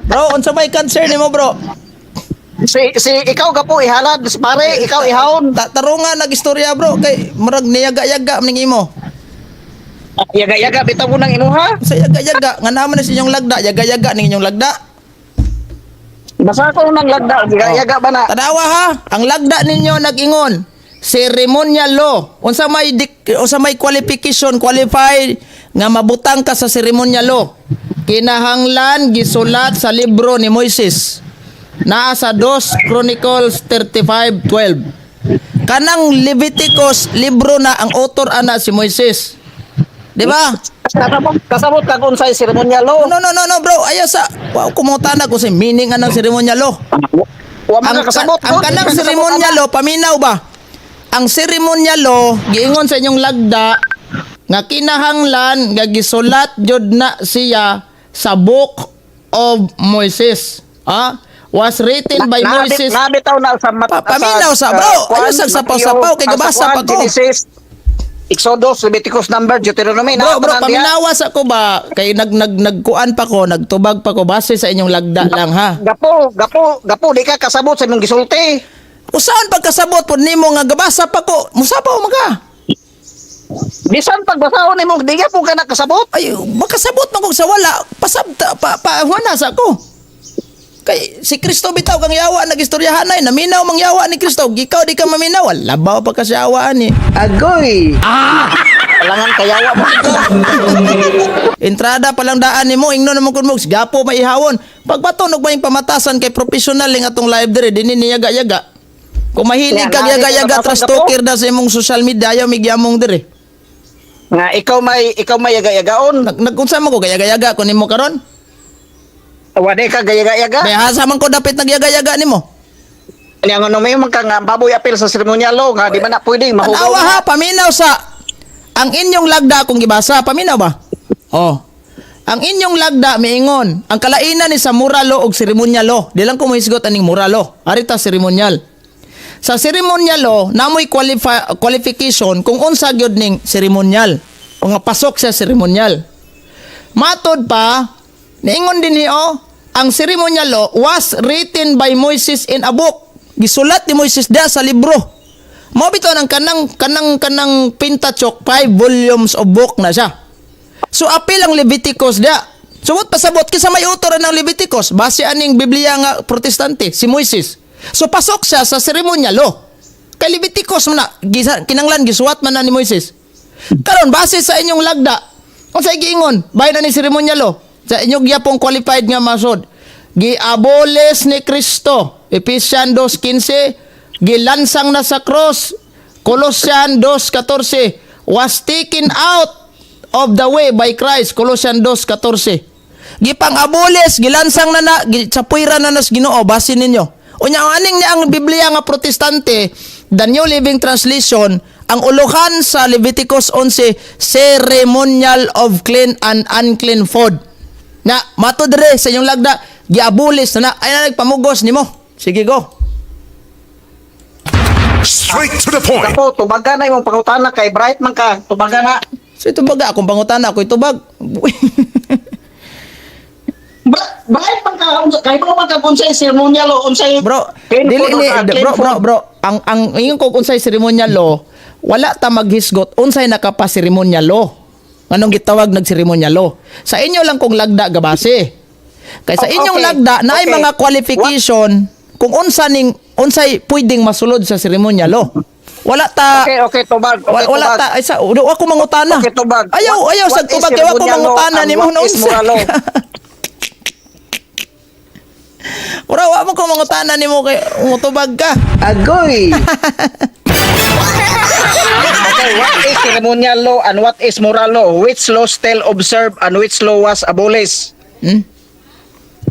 Bro, unsa may cancer nimo, bro? Si ikaw ka po ihalad, pare, ikaw ihawon. Tarunga nag-istorya, bro, kay murag niyaga-yaga ning imo. Yaga-yaga bitaw mo nang imuha. Sa yaga-yaga nga naman na sa inyong lagda, yaga-yaga ning inyong lagda. Basta ko nang lagda, yaga-yaga ba na? Tanawa ha, ang lagda ninyo nag-ingon ceremonial law. Unsa may qualification, qualified nga mabutang ka sa ceremonial law? Kinahanglan gisulat sa libro ni Moises. Naa sa 2 Chronicles 35:12. Kanang Leviticus libro na ang author ana si Moises. Di ba? Kasabot ka kung unsay seremonyal law. No, no, no, no, bro. Ayaw sa wow, kumuta na ko sa meaning anang ceremonial law. Wa man Ang, ka kasabot. ang kanang seremonyal law, paminaw ba? Ang seremonyal law, giingon sa inyong lagda, nga kinahanglan nga gisulat jud na siya sa Book of Moises. Ah, was written by Moises. Nabitaw na sa mat, Paminaw sa, bro. Ayaw sa sapaw-sapaw, kay gabasa pa ko. Genesis, Exodus, Leviticus, Number, Deuteronomy. Bro, bro, Naa pa diha. paminawa sa ko ba kay nag nag nagkuan pa ko, nagtubag pa ko base sa inyong lagda lang ha. Gapo, gapo, gapo, di ka kasabot sa imong gisulti. Usahan pagkasabot pod nimo nga gabasa pa ko, musapaw man ka. Bisan pagbasahon nimo, di ka po ka nakasabot. Ay, makasabot man kog sa wala, pasabta pa pa wala sa ko. Kay si Kristo bitaw kang yawa nagistoryahanay, naminaw mang yawa ni Kristo, ikaw di ka maminaw, labaw pa ka sa yawaan eh. Agoy. Ah! Alangan kayawa mo. Entrada pa lang daan nimo, ingnon naman kun mo, gapo maihawon. Pagpatunog ba yung pamatasan kay professional ling atong live dire, dinhi niyaga-yaga. Kung mahilig Yan, kag nari yaga-yaga ka trash nabasa ka po. talker na sa imong social media, ayaw migyamong dire. Nga ikaw may yaga-yagaon. Nag nagunsa man ko gayaga-yaga kun nimo karon? Wala ka gayaga-yaga. May asa man ko dapit nagyaga-yaga nimo. Nya ngono may man ka nga baboy apil sa seremonyal law nga di man na pwede mahugaw. Tanawa ha, paminaw sa ang inyong lagda akong gibasa, paminaw ba? Oh. Ang inyong lagda miingon, ang kalainan ni sa muralo og seremonyalo. Di lang ko mohisgot aning muralo. Arita seremonyal. Sa seremonyalo, namoy qualification kung unsa gyud ning seremonyal. O nga pasok sa seremonyal. Matod pa, niingon din oh, ang ceremonial law was written by Moises in a book. Gisulat ni Moises da sa libro. Mao bitaw ng kanang kanang kanang Pentateuch, 5 volumes of book na siya. So apil ang Leviticus da. So what pasabot kinsa may author ng Leviticus? Base aning Biblia nga Protestante, si Moises. So pasok siya sa ceremonial law. Kay Leviticus man na, kinanglan gisuwat man na ni Moises. Karon base sa inyong lagda, unsay giingon? Bahin na ni seremonyal law. Sa inyong gyapong qualified nga masod. Giaboles ni Kristo. Ephesians 2:15, gilansang na sa cross. Colossians 2:14, was taken out of the way by Christ. Colossians 2:14. Gipang-aboles, gilansang na na, sa na nas Ginoo, base ninyo. Unya ang aning niya ang Biblia nga Protestante, The New Living Translation, ang uluhan sa Leviticus 11, ceremonial of clean and unclean food. Na, mato dire sa inyong lagda, giabulis na na, ay na nagpamugos nimo. Sige, go. Straight to the point. Gapo, tubaga na imong pangutana kay bright man ka, tubaga na. So ito baga, akong pangutana, ako itubag. Bright man ka, kay mo man ka kung unsay seremonyal law, unsay Bro, clean dili food ni or unclean bro, bro, food. bro, ang ingon ko kung unsay ceremonial law, wala ta maghisgot unsay nakapa-ceremonial law. Anong gitawag nag-ceremonial law? Sa inyo lang kung lagda gabase. Kay sa Oh, inyong lagda naay mga qualification kung unsa ning unsay pwedeng masulod sa ceremonial law. Wala ta Okay, tubag. Okay, wala tubag. ta ay sa wa ko mangutana. Okay, tubag. Ayaw, ayaw What sa is tubag kay wa ko ceremonial law mangutana and nimo what na is unsa. moral law? Ura wa mo ko mangutana nimo kay mutubag ka. Agoy. Okay, what is ceremonial law and what is moral law? Which law still observed and which law was abolished? Hmm?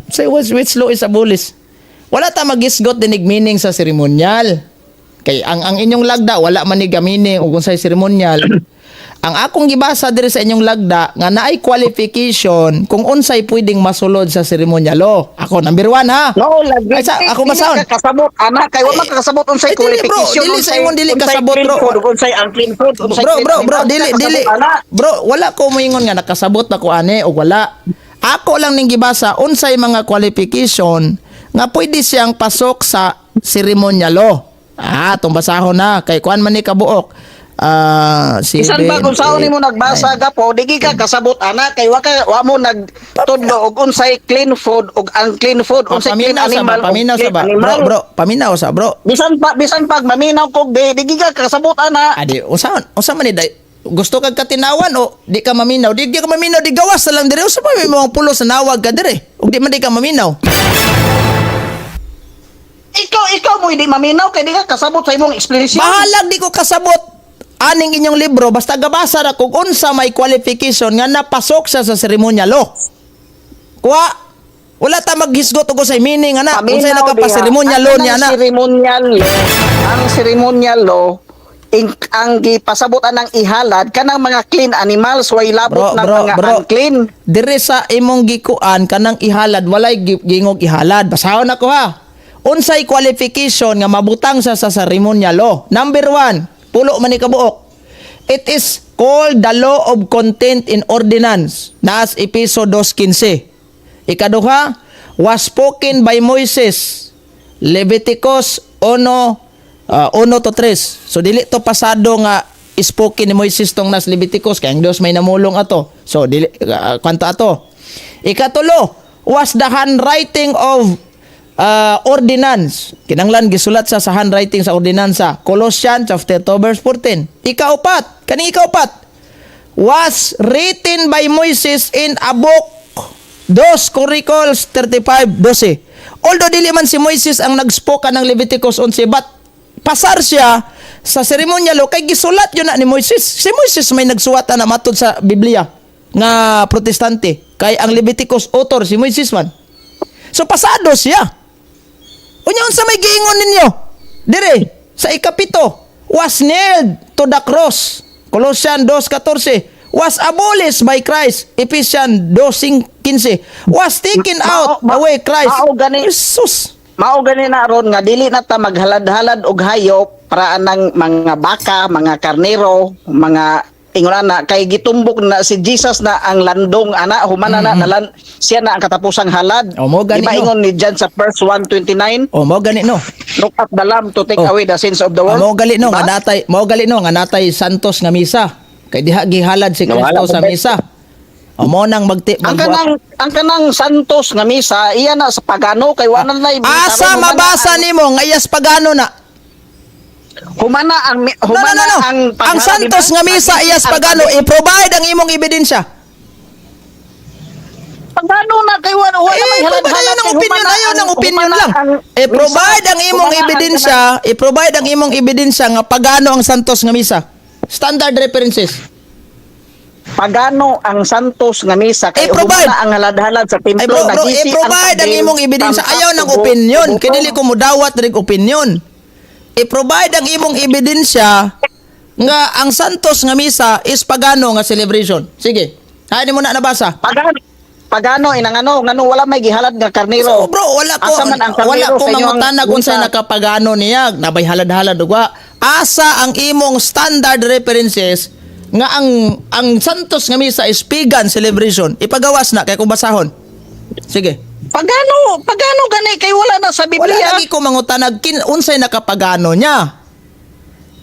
Say which law is abolished? Wala ta magisgot dinig meaning sa seremonyal. Kay ang inyong lagda wala man ni meaning og unsay seremonyal. Ang akong gibasa diri sa inyong lagda nga naay qualification kung unsay pwedeng masulod sa seremonyal law. Ako number 1 ha. No, lagi. Ay, sa, ako Dili basahon. ka kasabot, ana, kay wa man ka kasabot unsay Ay, dili, bro. qualification, Dili sa ingon, dili unsay kasabot, clean bro. food, unsay unclean food, unsay Bro, clean bro, bro, animal, dili, ka dili. kasabot, ana. Bro, wala ko moingon nga nakasabot na ko ani o wala. Ako lang ning gibasa unsay mga qualification nga pwede siyang pasok sa ceremonial law. Ah, tong basahon na kay kuan man ni kabuok. Ah, Bisan ba kung saon nimo nagbasa gapo, di ka kasabot ana kay wa ka wa mo nagtudlo og unsay clean food ug unclean food, Oh, unsay clean paminaw sa ba? animal ug Paminaw sa clean ba? Bro, animal. bro, paminaw sa bro. Bisan pa maminaw kog di ka kasabot ana. Adi, unsa unsa man ni day? Gusto kag katinawan o di ka maminaw? Di ka maminaw, di gawas na lang dire. Unsa pa may mga pulo sa nawag ka dire? Ug di man di ka maminaw. Ikaw mo hindi maminaw kay di ka kasabot sa imong explanation. Bahalag di ko kasabot aning inyong libro, basta gabasa ra kung unsa may qualification nga napasok siya sa seremonya law. Kuha, wala ta maghisgot og usay meaning ana, unsay nakapaseremonya law niya Ang ana. Ceremonial law, ang ceremonial law ang gipasabot anang ihalad kanang mga clean animals, way labot Bro, ng bro, mga bro. unclean. Dire sa imong gikuan kanang ihalad, walay gingog ihalad. Basahon ako ha. Unsay qualification nga mabutang sa seremonya law? Number 1, pulo man ni kabuok. It is called the law of content in ordinance. Naas Episo 2:15. Ikaduha, was spoken by Moises. Leviticus 1 1 to 3. So dili to pasado nga spoken ni Moises tong nas Leviticus kay ang Dios may namulong ato. So dili kwanto ato. Ikatulo, was the handwriting of ordinance. Kinanglan gisulat sa handwriting sa ordinansa. Colossians chapter 2 verse 14. Ikaupat, kaning ikaupat was written by Moises in a book. Dos Chronicles 35:12. Although dili man si Moises ang nagspoke ng Leviticus 11, but pasar siya sa seremonyal law kay gisulat yun na ni Moises. Si Moises may nagsuwat na matud sa Biblia nga Protestante. Kay ang Leviticus author si Moises man. So pasado siya. Unya, unsa may giingon ninyo? Dire sa ikapito, was nailed to the cross. Colossians 2:14. Was abolished by Christ. Ephesians 2:15. Was taken out away Christ. Mao gani. Jesus. Mao gani na ron nga dili na ta maghalad-halad og hayop para anang mga baka, mga karnero, mga ingon ana kay gitumbok na si Jesus na ang landong ana, humana na nalan siya na ang katapusang halad. Oh, mao gani, Di ba no? ingon ni John sa verse 1:29, Oh, mao gani no. "Look at the lamb to take Oh. away the sins of the Ah, world." mao gali no Diba? nga natay, mao gali no nga natay Santos nga misa. Kay diha gihalad si No, Kristo wala sa ko misa. O mo nang magti Ang kanang Santos nga misa iya na sa pagano kay wala na Asa mabasa nimo nga iyas pagano na? Humana ang No, no, humana no, no. ang Ang Santos diba? nga misa iyas pagano, i-provide ang imong ebidensya. Pagano na kay wala Eh, may provide halad-halad ayaw ng kay opinion, humana ayaw ng opinion humana lang. ang I-provide misa, ang imong humana ang ebidensya, i-provide ang imong ebidensya nga pagano ang Santos nga misa. Standard references. Pagano ang Santos nga misa kay I-provide. humana ang halad-halad sa templo, Ay bro, bro, nagisi i-provide ang kandil imong ebidensya. from top Ayaw to ng opinion. to Kay dili ko mudawat rig opinion. I-provide ang imong ebidensya nga ang Santos nga misa is pagano nga celebration. Sige. Hain mo na nabasa. Pagano pagano inang ano ngano wala may gihalad nga karnero. So, bro, wala ko Asa man ang wala karnero ko sa inyong mangutana kung misa? sa nakapagano niya, nabay halad-halad ug wa. Asa ang imong standard references nga ang Santos nga misa is pagan celebration? Ipagawas na kay kung basahon. Sige. Pagano pagano gani kay wala na sa Wala Biblia. lagi ko mangutanag kin unsay nakapagano niya.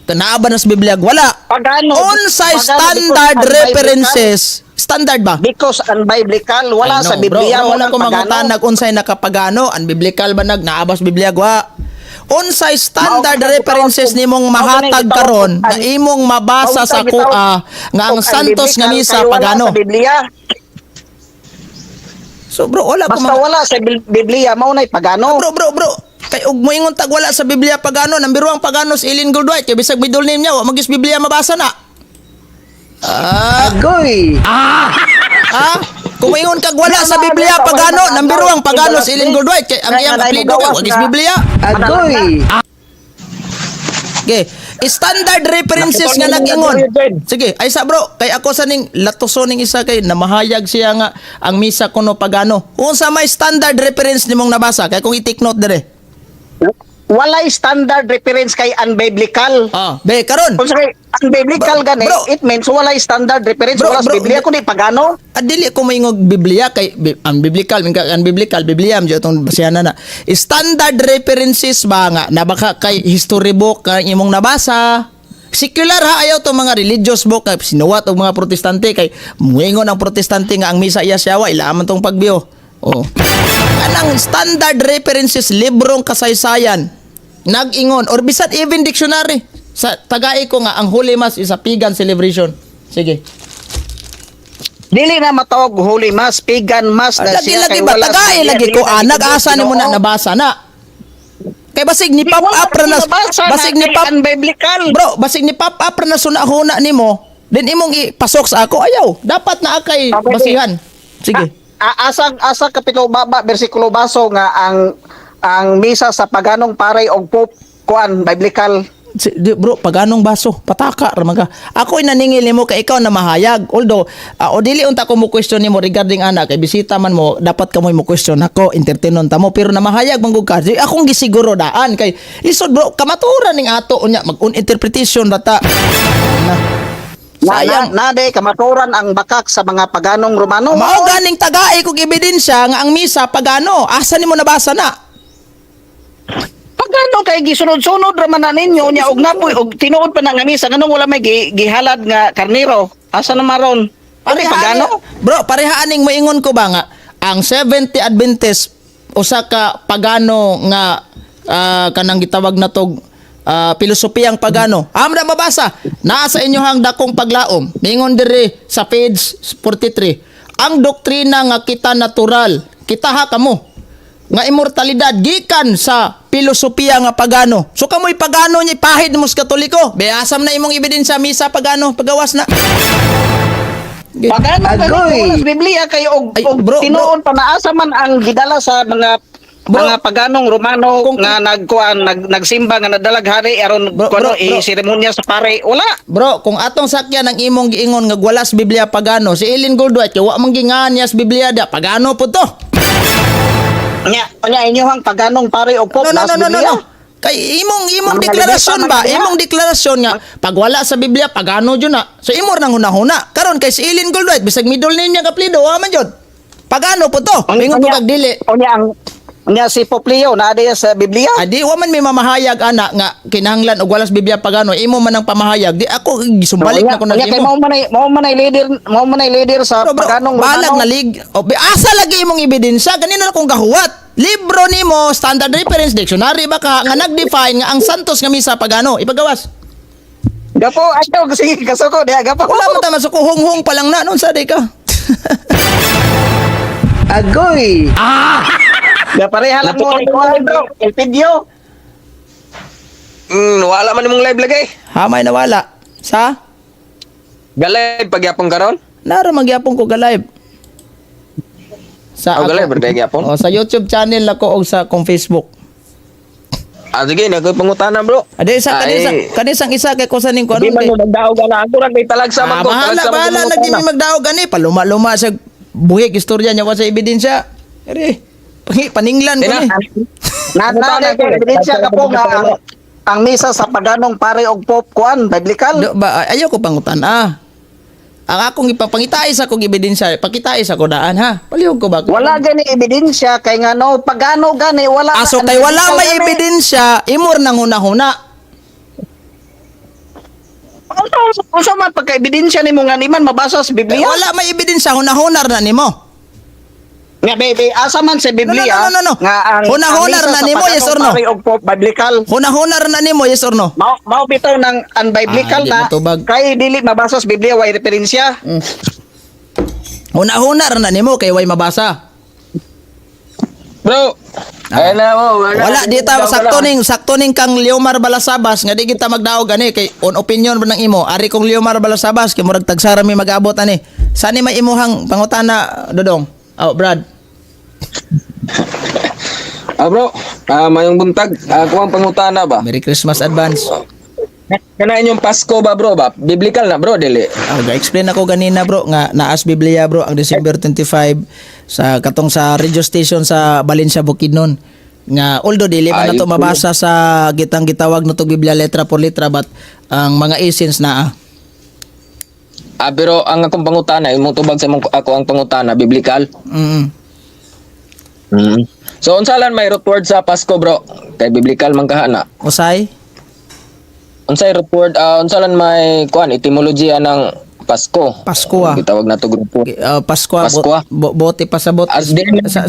Naa ba na sa Biblia? Wala. Pagano Unsay pagano standard because references? Standard ba? Because unbiblical, wala I know, sa Biblia bro, mo wala ng ko pagano. mangutanag unsay nakapagano, unbiblical ba nag naabas Biblia gwa. Unsay standard Mao- references nimong mao- mahatag mao- karon nga imong mabasa mao- sa kuha nga ang og Santos nga unbiblical misa kay wala pagano? sa Biblia. So bro, wala ko Basta wala sa Biblia mao nay pagano. Bro, bro, bro. Kay og moingon tag wala sa Biblia pagano, number 1 pagano si Ellen Goldwhite kay bisag middle name niya, wa magis Biblia mabasa na. Ah, Agoy. ah, kung moingon kag wala sa Biblia pagano, number 1 pagano si Ellen Goldwhite kay ang iyang apelyido kay wa gis Biblia. Agoy. Okay. Standard references nga nag-ingon. Sige, ay sa bro, kay ako sa ning latuso ning isa kay namahayag siya nga ang misa kuno pagano. Unsa may standard reference nimong nabasa kay kung i-take note dire. Walay standard reference kay unbiblical. Ah, be karon. Kung sa kay unbiblical Bro, gani, bro. it means walay standard reference, Bro, wala sa bro, Biblia kundi pagano. Ah, dili ko maingog Biblia kay ang biblical minka ang biblical Biblia mo atong basihan na. Standard references ba nga nabaka kay history book ang imong nabasa? Secular ha, ayaw to mga religious book kay sinuwat og mga Protestante kay muingon ang Protestante nga ang misa iya siyawa ila man tong pagbiyo. Oh. Kanang standard references, librong kasaysayan nag-ingon or bisan even dictionary sa tagai ko nga ang Holy Mass is a pagan celebration. Sige. Dili na matawag Holy Mass, pagan mass na Ah, lagi siya lagi kay ba wala sa tagay Biblia, lagi dili ko na ah, gitubo nag-asa nimo na Ginoo. nabasa na. Kay basig ni pop Wala up ra na nabasa na basig ni kay pop unbiblical. Bro, basig ni pop up ra na sunahuna nimo, then imong ipasok sa ako ayaw. Dapat na akay Okay. basihan. Sige. Asa asa kapitulo baba bersikulo baso nga ang misa sa paganong paray og pope kuan biblical? Bro, paganong baso, pataka ra man ka. Ako inaningil nimo kay ikaw na mahayag. Although, o dili unta ko mo question nimo regarding ana kay bisita man mo, dapat kamoy mo question ako, entertainon ta mo, pero na mahayag man gud ka. Di, akong gisiguro daan kay lisod bro, kamaturan ning ato unya mag interpretation ra ta. Na. Na, Sayang. na, na de kamaturan ang bakak sa mga paganong Romano. Mao ganing tagae kog ebidensya nga ang misa pagano. Asa nimo nabasa na? Pagano kay gisunod-sunod ra man na ninyo nya og napoy og tinuod pa na nga misa nganong wala may gihalad nga karnero. Asa na maron? Ano pagano? Bro, parehaan ning moingon ko ba nga ang 70 Adventist usa ka pagano nga kanang gitawag na tog pilosopiyang pagano. Am na mabasa naa sa inyohang dakong paglaom. Mingon diri sa page 43. Ang doktrina nga kita natural, kita ha kamo nga immortalidad gikan sa pilosopiya nga pagano. So kamoy pagano niya pahid mo sa Katoliko. Beasam na imong ebidensya misa pagano pagawas na. Pagano Agoy. kay wala sa Biblia kay og, Ay, og bro, tinuod pa na asa man ang gidala sa mga Bro. mga paganong Romano nga nagkuan nagsimba nga nadalag hari aron Bro, kuno bro, bro. i-seremonya sa pare wala. Bro, kung atong sakyan ang imong giingon nga wala sa Biblia pagano, si Ellen Goldwhite kay wa man gingan niya sa Biblia da, pagano po to. Nya nya inyohang paganong pare og No, pope no, nasa no, no, no, Biblia. no. Kay imong imong Mga deklarasyon libeta ba? man diha. Imong deklarasyon nga pag wala sa Biblia pagano jud na. So imor nang hunahuna. Karon kay si Ellen Goldwhite bisag middle name niya kaplido, wa man jud. Pagano po to? Ingon po kag dili. Unya ang unya si Pope Leo naa diya sa Biblia. Adi wa man may mamahayag ana nga kinahanglan og wala sa Biblia pagano, imo man ang pamahayag. Di ako gisumbalik na ko Unya kay nag imo. mao man ay leader sa Bro, bro, paganong balag Romano. na lig. O, asa lagi imong ebidensya? Ganina na kong gahuwat. Libro nimo, standard reference dictionary ba ka nga nag-define nga ang Santos nga misa pagano? Ipagawas. Gapo ayaw sige kasuko diha gapo. Wala man ta masuko hunghong pa lang na nun sa di ka. Agoy! Ga pareha lang mo Naputol ni kuan bro. Elpidio. Wala man imong live lagi. Hamay nawala. Sa? Ga-live pagyapon karon? Naro magyapon ko ga live. Sa Oh, ga-live ba gyapon? O, sa YouTube channel ako og sa kong Facebook. Ah, sige, na pangutana bro. Ade sa Ah, kanisang eh. kanisang isa kay kusa ning kuan Di man mo magdaog ana ako ra kay talagsa man Ah, ko. bahala, Talagsa man ko bahala. mangutana. Nagdi mi magdaog ani. Paluma-luma sa buhik istorya niya wa sa ebidensya. Ere, paninglan ko Tina. ni. Na na na kay ebidensya ka po nga ang misa sa paganong pare og pope kuan biblical. Do, ba, ayaw ko pangutan ah. Ang akong ipapangitay sa akong ebidensya, pakitai sa ko daan ha. Palihog ko ba? Wala gani ebidensya kay ngano pagano gani wala. Aso kay wala may ebidensya, imor nang hunahuna. Unsa unsa man pagka ebidensya nimo nga ni man mabasa sa Eh, Biblia? wala may ebidensya, hunahunar na nimo. Nga baby, asa man sa Biblia No, no, no, no, no. nga ang Hunahunar ang misa na sa nimo, yes or no? paganong pare og pope biblical. Hunahunar na nimo, yes or no? Mao mao bitaw ng unbiblical Ah, di na matubag. kay dili mabasa sa Biblia way referensya. Hunahunar na nimo kay way mabasa. Bro. Ayun na mo. Wala di ta sakto ning kang Leomar Balasabas nga di kita magdaog ani kay on opinion ba ng imo ari kong Leomar Balasabas kay murag tagsara mi mag-abot ani. Sani may imuhang pangutana Dodong? Oh, Brad. Ah, bro. Ah, mayong buntag. Ah, kuwang pangutana ba? Merry Christmas advance. Kana inyong Pasko ba bro ba? Biblical na bro dili. Ah, ga-explain ako ganina bro nga naas Biblia bro ang December 25 sa katong sa radio station sa Valencia Bukidnon. Nga although dili man Ayun nato po. Mabasa sa gitang gitawag nato Biblia letra por letra, but ang mga essence naa. Ah, pero ang akong pangutana, imong tubag sa imong ako ang pangutana biblical. So unsa lan may root word sa Pasko, bro? Kay biblical man kaha na. Usay? Unsay root word, unsa lan may kuan etymology ng Pasko? Pasko, ah. Gitawag nato grupo. Pasko, Pasko. Bote pasabot. As din sa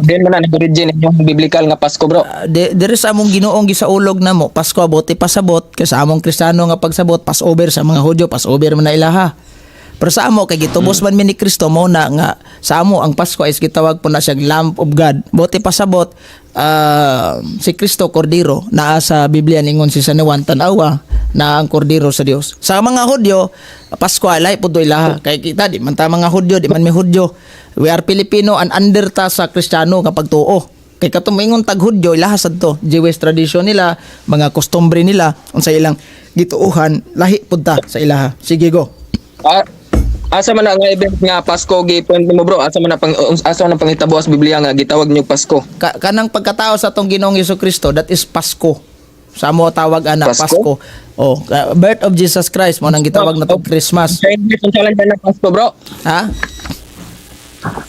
din man na nag-origin yung biblical nga Pasko, bro. Diri sa among Ginoong gisaulog namo Pasko, bote pasabot kay sa among Kristiyano nga pagsabot Passover, sa mga Hudyo Passover man na ilaha. Pero sa amo kay gitubos man mi ni Kristo, mo na nga sa amo ang Pasko is gitawag po na siyang Lamb of God. Bote pasabot, si Kristo Kordero naa sa Biblia, ningon si San Juan, tan-awa na ang Kordero sa Dios. Sa mga Hudyo, Pasko alay pud ilaha kay kita di man ta mga Hudyo, di man mi Hudyo. We are Filipino and under ta sa Kristiyano nga pagtuo. Kay katong moingon tag Hudyo, ilaha sad to. Jewish tradition nila, mga kostumbre nila, unsa ilang gituohan, lahi pud ta sa ilaha. Sige, go. Ah, asa man na nga event nga Pasko gi point nimo, bro? Asa man na panghitabo sa Biblia nga gitawag niyo Pasko? Kanang pagkatao sa atong Ginoong Kristo, that is Pasko. Sa amo tawag ana Pasko? Pasko. Oh, birth of Jesus Christ mo nang gitawag na to Christmas. Sa English unsa lang ng Pasko, bro? Ha?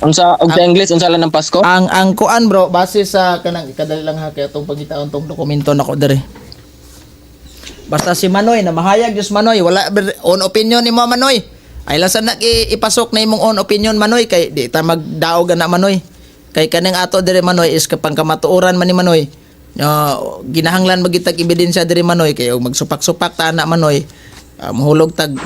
Unsa og sa English unsa lang ng Pasko? Ang kuan, bro, base sa kanang ikadali lang ha kay atong pagitaon tong dokumento nako diri. Basta si Manoy na mahayag Diyos Manoy, wala own opinion ni mo, Manoy. Ay lang sa nag ipasok na imong own opinion, Manoy, kay di ta magdaog na, Manoy. Kay kaning ato diri, Manoy, is kapang kamatuoran man ni Manoy. Ginahanglan magitag ebidensya diri, Manoy, kay og magsupak-supak ta na, Manoy, muhulog tag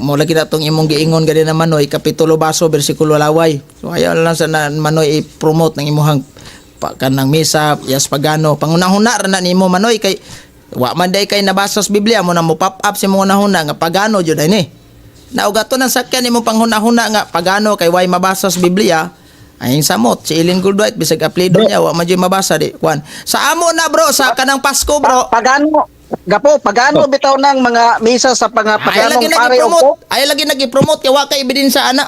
mo lagi na tong imong giingon gani na, Manoy, kapitulo baso bersikulo laway. So ayaw lang sa na, Manoy, i-promote ng imuhang pa, kanang misa yas pagano pangunahuna ra na nimo, Manoy, kay wa man day kay nabasa sa Biblia mo na mo pop up sa imong hunahuna nga pagano jud ay ni. Naugato ng sakyan imong panghunahuna nga pagano kay way mabasa sa Biblia. Ay samot si Ellen Goldwhite, bisag apelyido niya wa man jud mabasa di kwan. Sa amo na, bro, sa kanang Pasko, bro. Pagano gapo, pagano bitaw ng mga misa sa mga Ay paganong lagi pare o nag-promote. pope. Ay lagi nag-promote kay wa kay ebidensya ana.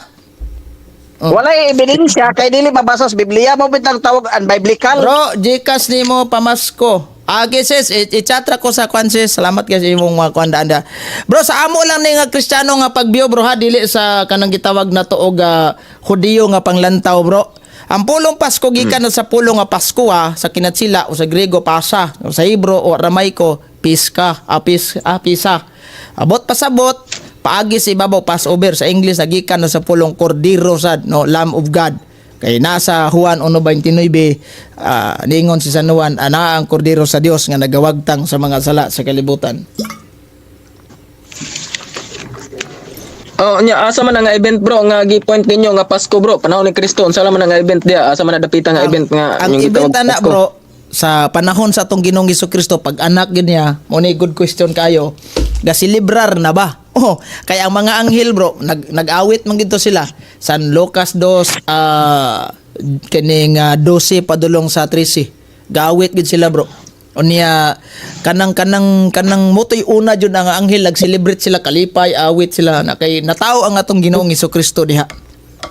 Oh. Wala ebidensya kay dili mabasa sa Biblia mo bitang tawag unbiblical. Bro, Gcash nimo pamasko. Ah, okay, sis, i-chatra ko sa kwan, sis. Salamat kasi imong mga kwan danda. Bro, sa amo lang ni nga Kristiyano nga pagbiyo, bro, ha, dili sa kanang gitawag na tuog Hudiyo nga panglantaw, bro. Ang pulong Pasko gikan na sa pulong nga Pasko sa kinatsila o sa Grego pasa, o sa Hebrew o Aramaico piska, apis, pisa. Abot pasabot, paagi sa ibabaw Passover, sa English nagikan na sa pulong Cordero sad, no, Lamb of God. Kay nasa Juan 1:29, niingon si San Juan, ana ang kordero sa Dios nga nagawagtang sa mga sala sa kalibutan. Oh, nya asa man na nga event, bro, nga gi-point ninyo nga Pasko, bro? Panahon ni Kristo unsa man na nga event diya? Asa man na dapita nga event nga Ang inyong event gitawag ana, Pasko? bro, sa panahon sa atong Ginoong Kristo pag anak gid niya, mo ni good question kayo. Gasilibrar na ba? Oh, kaya ang mga anghel, bro, nag-awit man gid to sila. San Lucas 2 kining 12 padulong sa 13. Gaawit gid sila, bro. Unya kanang motoy una jud ang anghel nag-celebrate sila, kalipay, awit sila na kay natao ang atong Ginoong Kristo diha.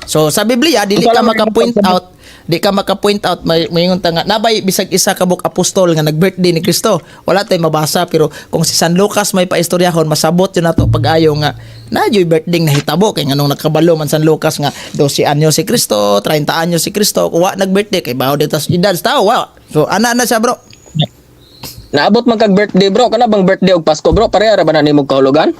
So sa Biblia dili ka maka-point out, di ka maka-point out may moingon ta nga nabay bisag isa ka buok apostol nga nag-birthday ni Kristo. Wala tay mabasa, pero kung si San Lucas may paistoryahon, masabot yun nato pag-ayo nga na joy birthday nahitabo kay nganong nakabalo man San Lucas nga 12 anyo si Kristo, 30 anyo si Kristo, kung wa nag-birthday kay bawo dito sa edad sa tao wa. So ana na siya, bro. Naabot man kag birthday, bro, kana bang birthday og Pasko, bro, pareha ra ba na nimo kahulugan?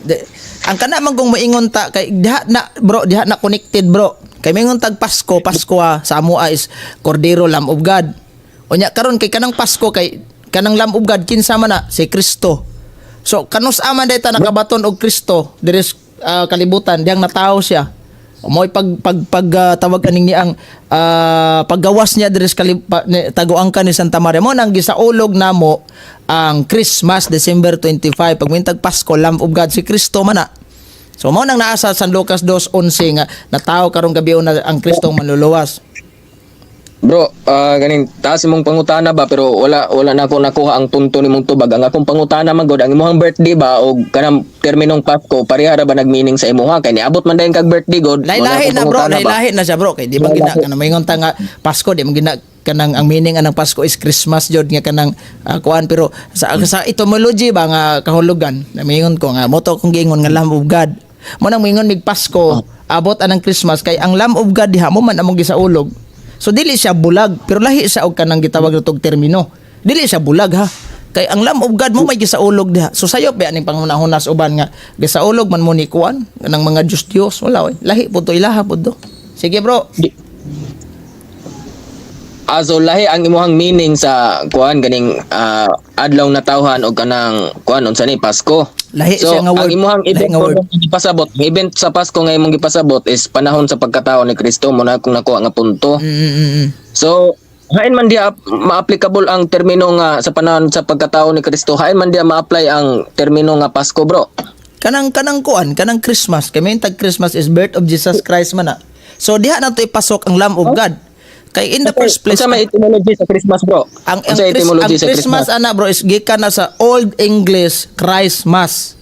Ang kana man kung moingon ta kay diha na, bro, diha na connected, bro. Kay moingon tag Pasko, Pasko sa amoa is Cordero, Lamb of God. Unya karon kay kanang Pasko kay kanang Lamb of God kinsa man na si Kristo. So kanus man day ta nakabaton og Kristo diri sa kalibutan diyang natawo siya. Mo'y pag pag pag tawag aning niya ang paggawas niya diri sa taguan ka ni Santa Maria mo nang gisaulog namo ang Christmas December 25 pag mintag Pasko, Lamb of God si Kristo man na. So mao nang naa sa San Lucas 2:11 nga natawo karong gabi na ang Kristong manluluwas. Bro, ganing taas imong pangutana ba, pero wala wala na ako nakuha ang punto nimong tubag. Ang akong pangutana man gud, ang imong birthday ba og kanang terminong Pasko pareha ra ba nagmeaning sa imuha kay niabot man dayon kag birthday god? Lahi-lahi na, bro, lahi-lahi na siya, bro, kay di man gina kana maingon ta nga Pasko di man gina Kanang ang meaning anang Pasko is Christmas jud nga kanang kuan, pero sa etymology ba nga kahulugan, namingon ko nga mo to kung giingon nga Lamb of God. Mo nang moingon mig Pasko abot anang Christmas kay ang Lamb of God diha mo man among gisaulog. So dili siya bulag, pero lahi siya og kanang gitawag natog termino. Dili siya bulag ha. Kay ang Lamb of God mo may gisaulog diha. So sayop ba aning panghuna-huna sa uban nga gisaulog man mo ni kuan ng mga Diyos Diyos, wala oy. Lahi pud to, ilaha pud to. Sige, bro. Ah, so lahi ang imuhang meaning sa kuan ganing adlaw na tawhan og kanang kuan unsa ni Pasko. Lahi So siya nga word. ang imuhang Lahi event nga word. nga gipasabot, ang event sa Pasko nga imong gipasabot is panahon sa pagkatao ni Kristo mo na akong nakuha nga punto. So hain man diya ma-applicable ang termino nga sa panahon sa pagkatao ni Kristo, hain man diya ma-apply ang termino nga Pasko, bro? Kanang kuan, kanang Christmas, kay may tag Christmas is birth of Jesus Christ man na. So diha na to ipasok ang Lamb of God. Kay in the first place Unsa may etymology sa Christmas, bro? Ang Unsa etymology ang sa Christmas, Christmas? Ana bro, is gikan na sa Old English Christmas.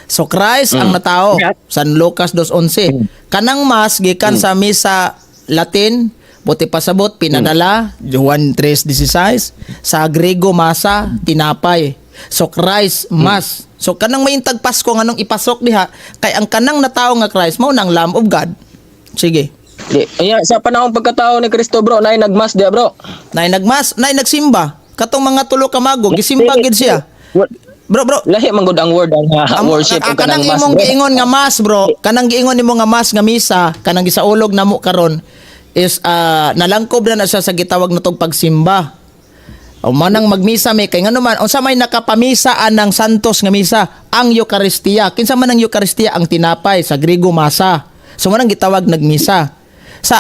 So Christ ang natao, San Lucas 2:11. Kanang mass gikan sa misa Latin, buti pasabot pinadala, Juan 3:16, sa Grego masa, tinapay. So Christ Mass. So kanang mayintag Pasko nganong ipasok diha kay ang kanang natao nga Christ mao nang Lamb of God. Sige. Di, iya, sa panahon pagkatao ni Kristo, bro, naay nagmas diya, bro? Nay nagmas, nay nagsimba. Katong mga tulo ka mago, gisimba gid siya. Bro, bro, Lahi man gud ang word ang worship ug kanang kanang mass, imong bro. giingon nga mass, bro, kanang giingon nimo nga mass nga misa, kanang gisaulog namo karon is nalangkob na na siya sa gitawag natong pagsimba. O manang magmisa may kay ngano man unsa may nakapamisa anang santos nga misa, ang Eukaristiya. Kinsa man ang Eukaristiya? Ang tinapay, sa Griego masa. So manang gitawag nagmisa. Sa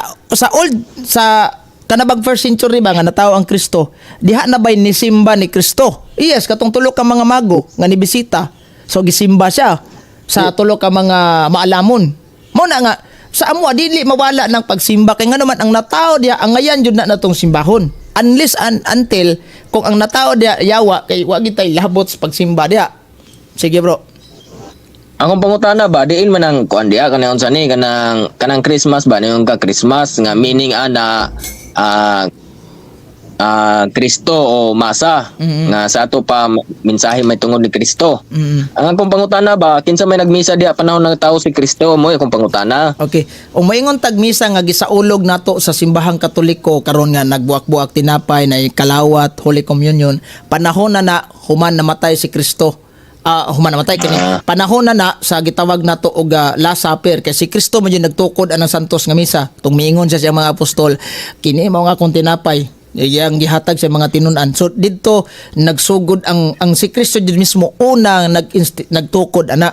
old sa kanabag first century ba nga natawo ang Kristo, diha na bay nisimba ni Kristo? Yes, katong tulo ka mga mago nga nibisita. So gisimba siya sa tulo ka mga maalamon. Mo na nga sa amo dili mawala ng pagsimba kay ngano man ang natao diha ang ngayan jud na natong simbahon. Unless and until kung ang natao diha yawa, kay wa gid tay labot sa pagsimba diha. Sige, bro. Akong pangutana ba, diin man ang kuan diha kanang unsa ni kanang Christmas ba, ningon ka Christmas nga meaning ana Kristo o masa nga sa ato pa mensahe may tungod ni Kristo. Ang akong pangutana ba, kinsa may nagmisa diha panahon ng tao si Kristo mo akong pangutana? Okay. Ug moingon tag misa nga gisaulog nato sa simbahang Katoliko karon nga nagbuak-buak tinapay na kalawat Holy Communion, panahon na na human namatay si Kristo. Human namatay kini. Panahon na na sa gitawag nato og Last Supper kay si Kristo man yung nagtukod anang santos nga misa. Tung miingon siya sa iyang mga apostol, "Kini mao nga akong tinapay iyang gihatag sa mga tinun-an." So didto nagsugod ang si Kristo jud mismo una nagtukod ana.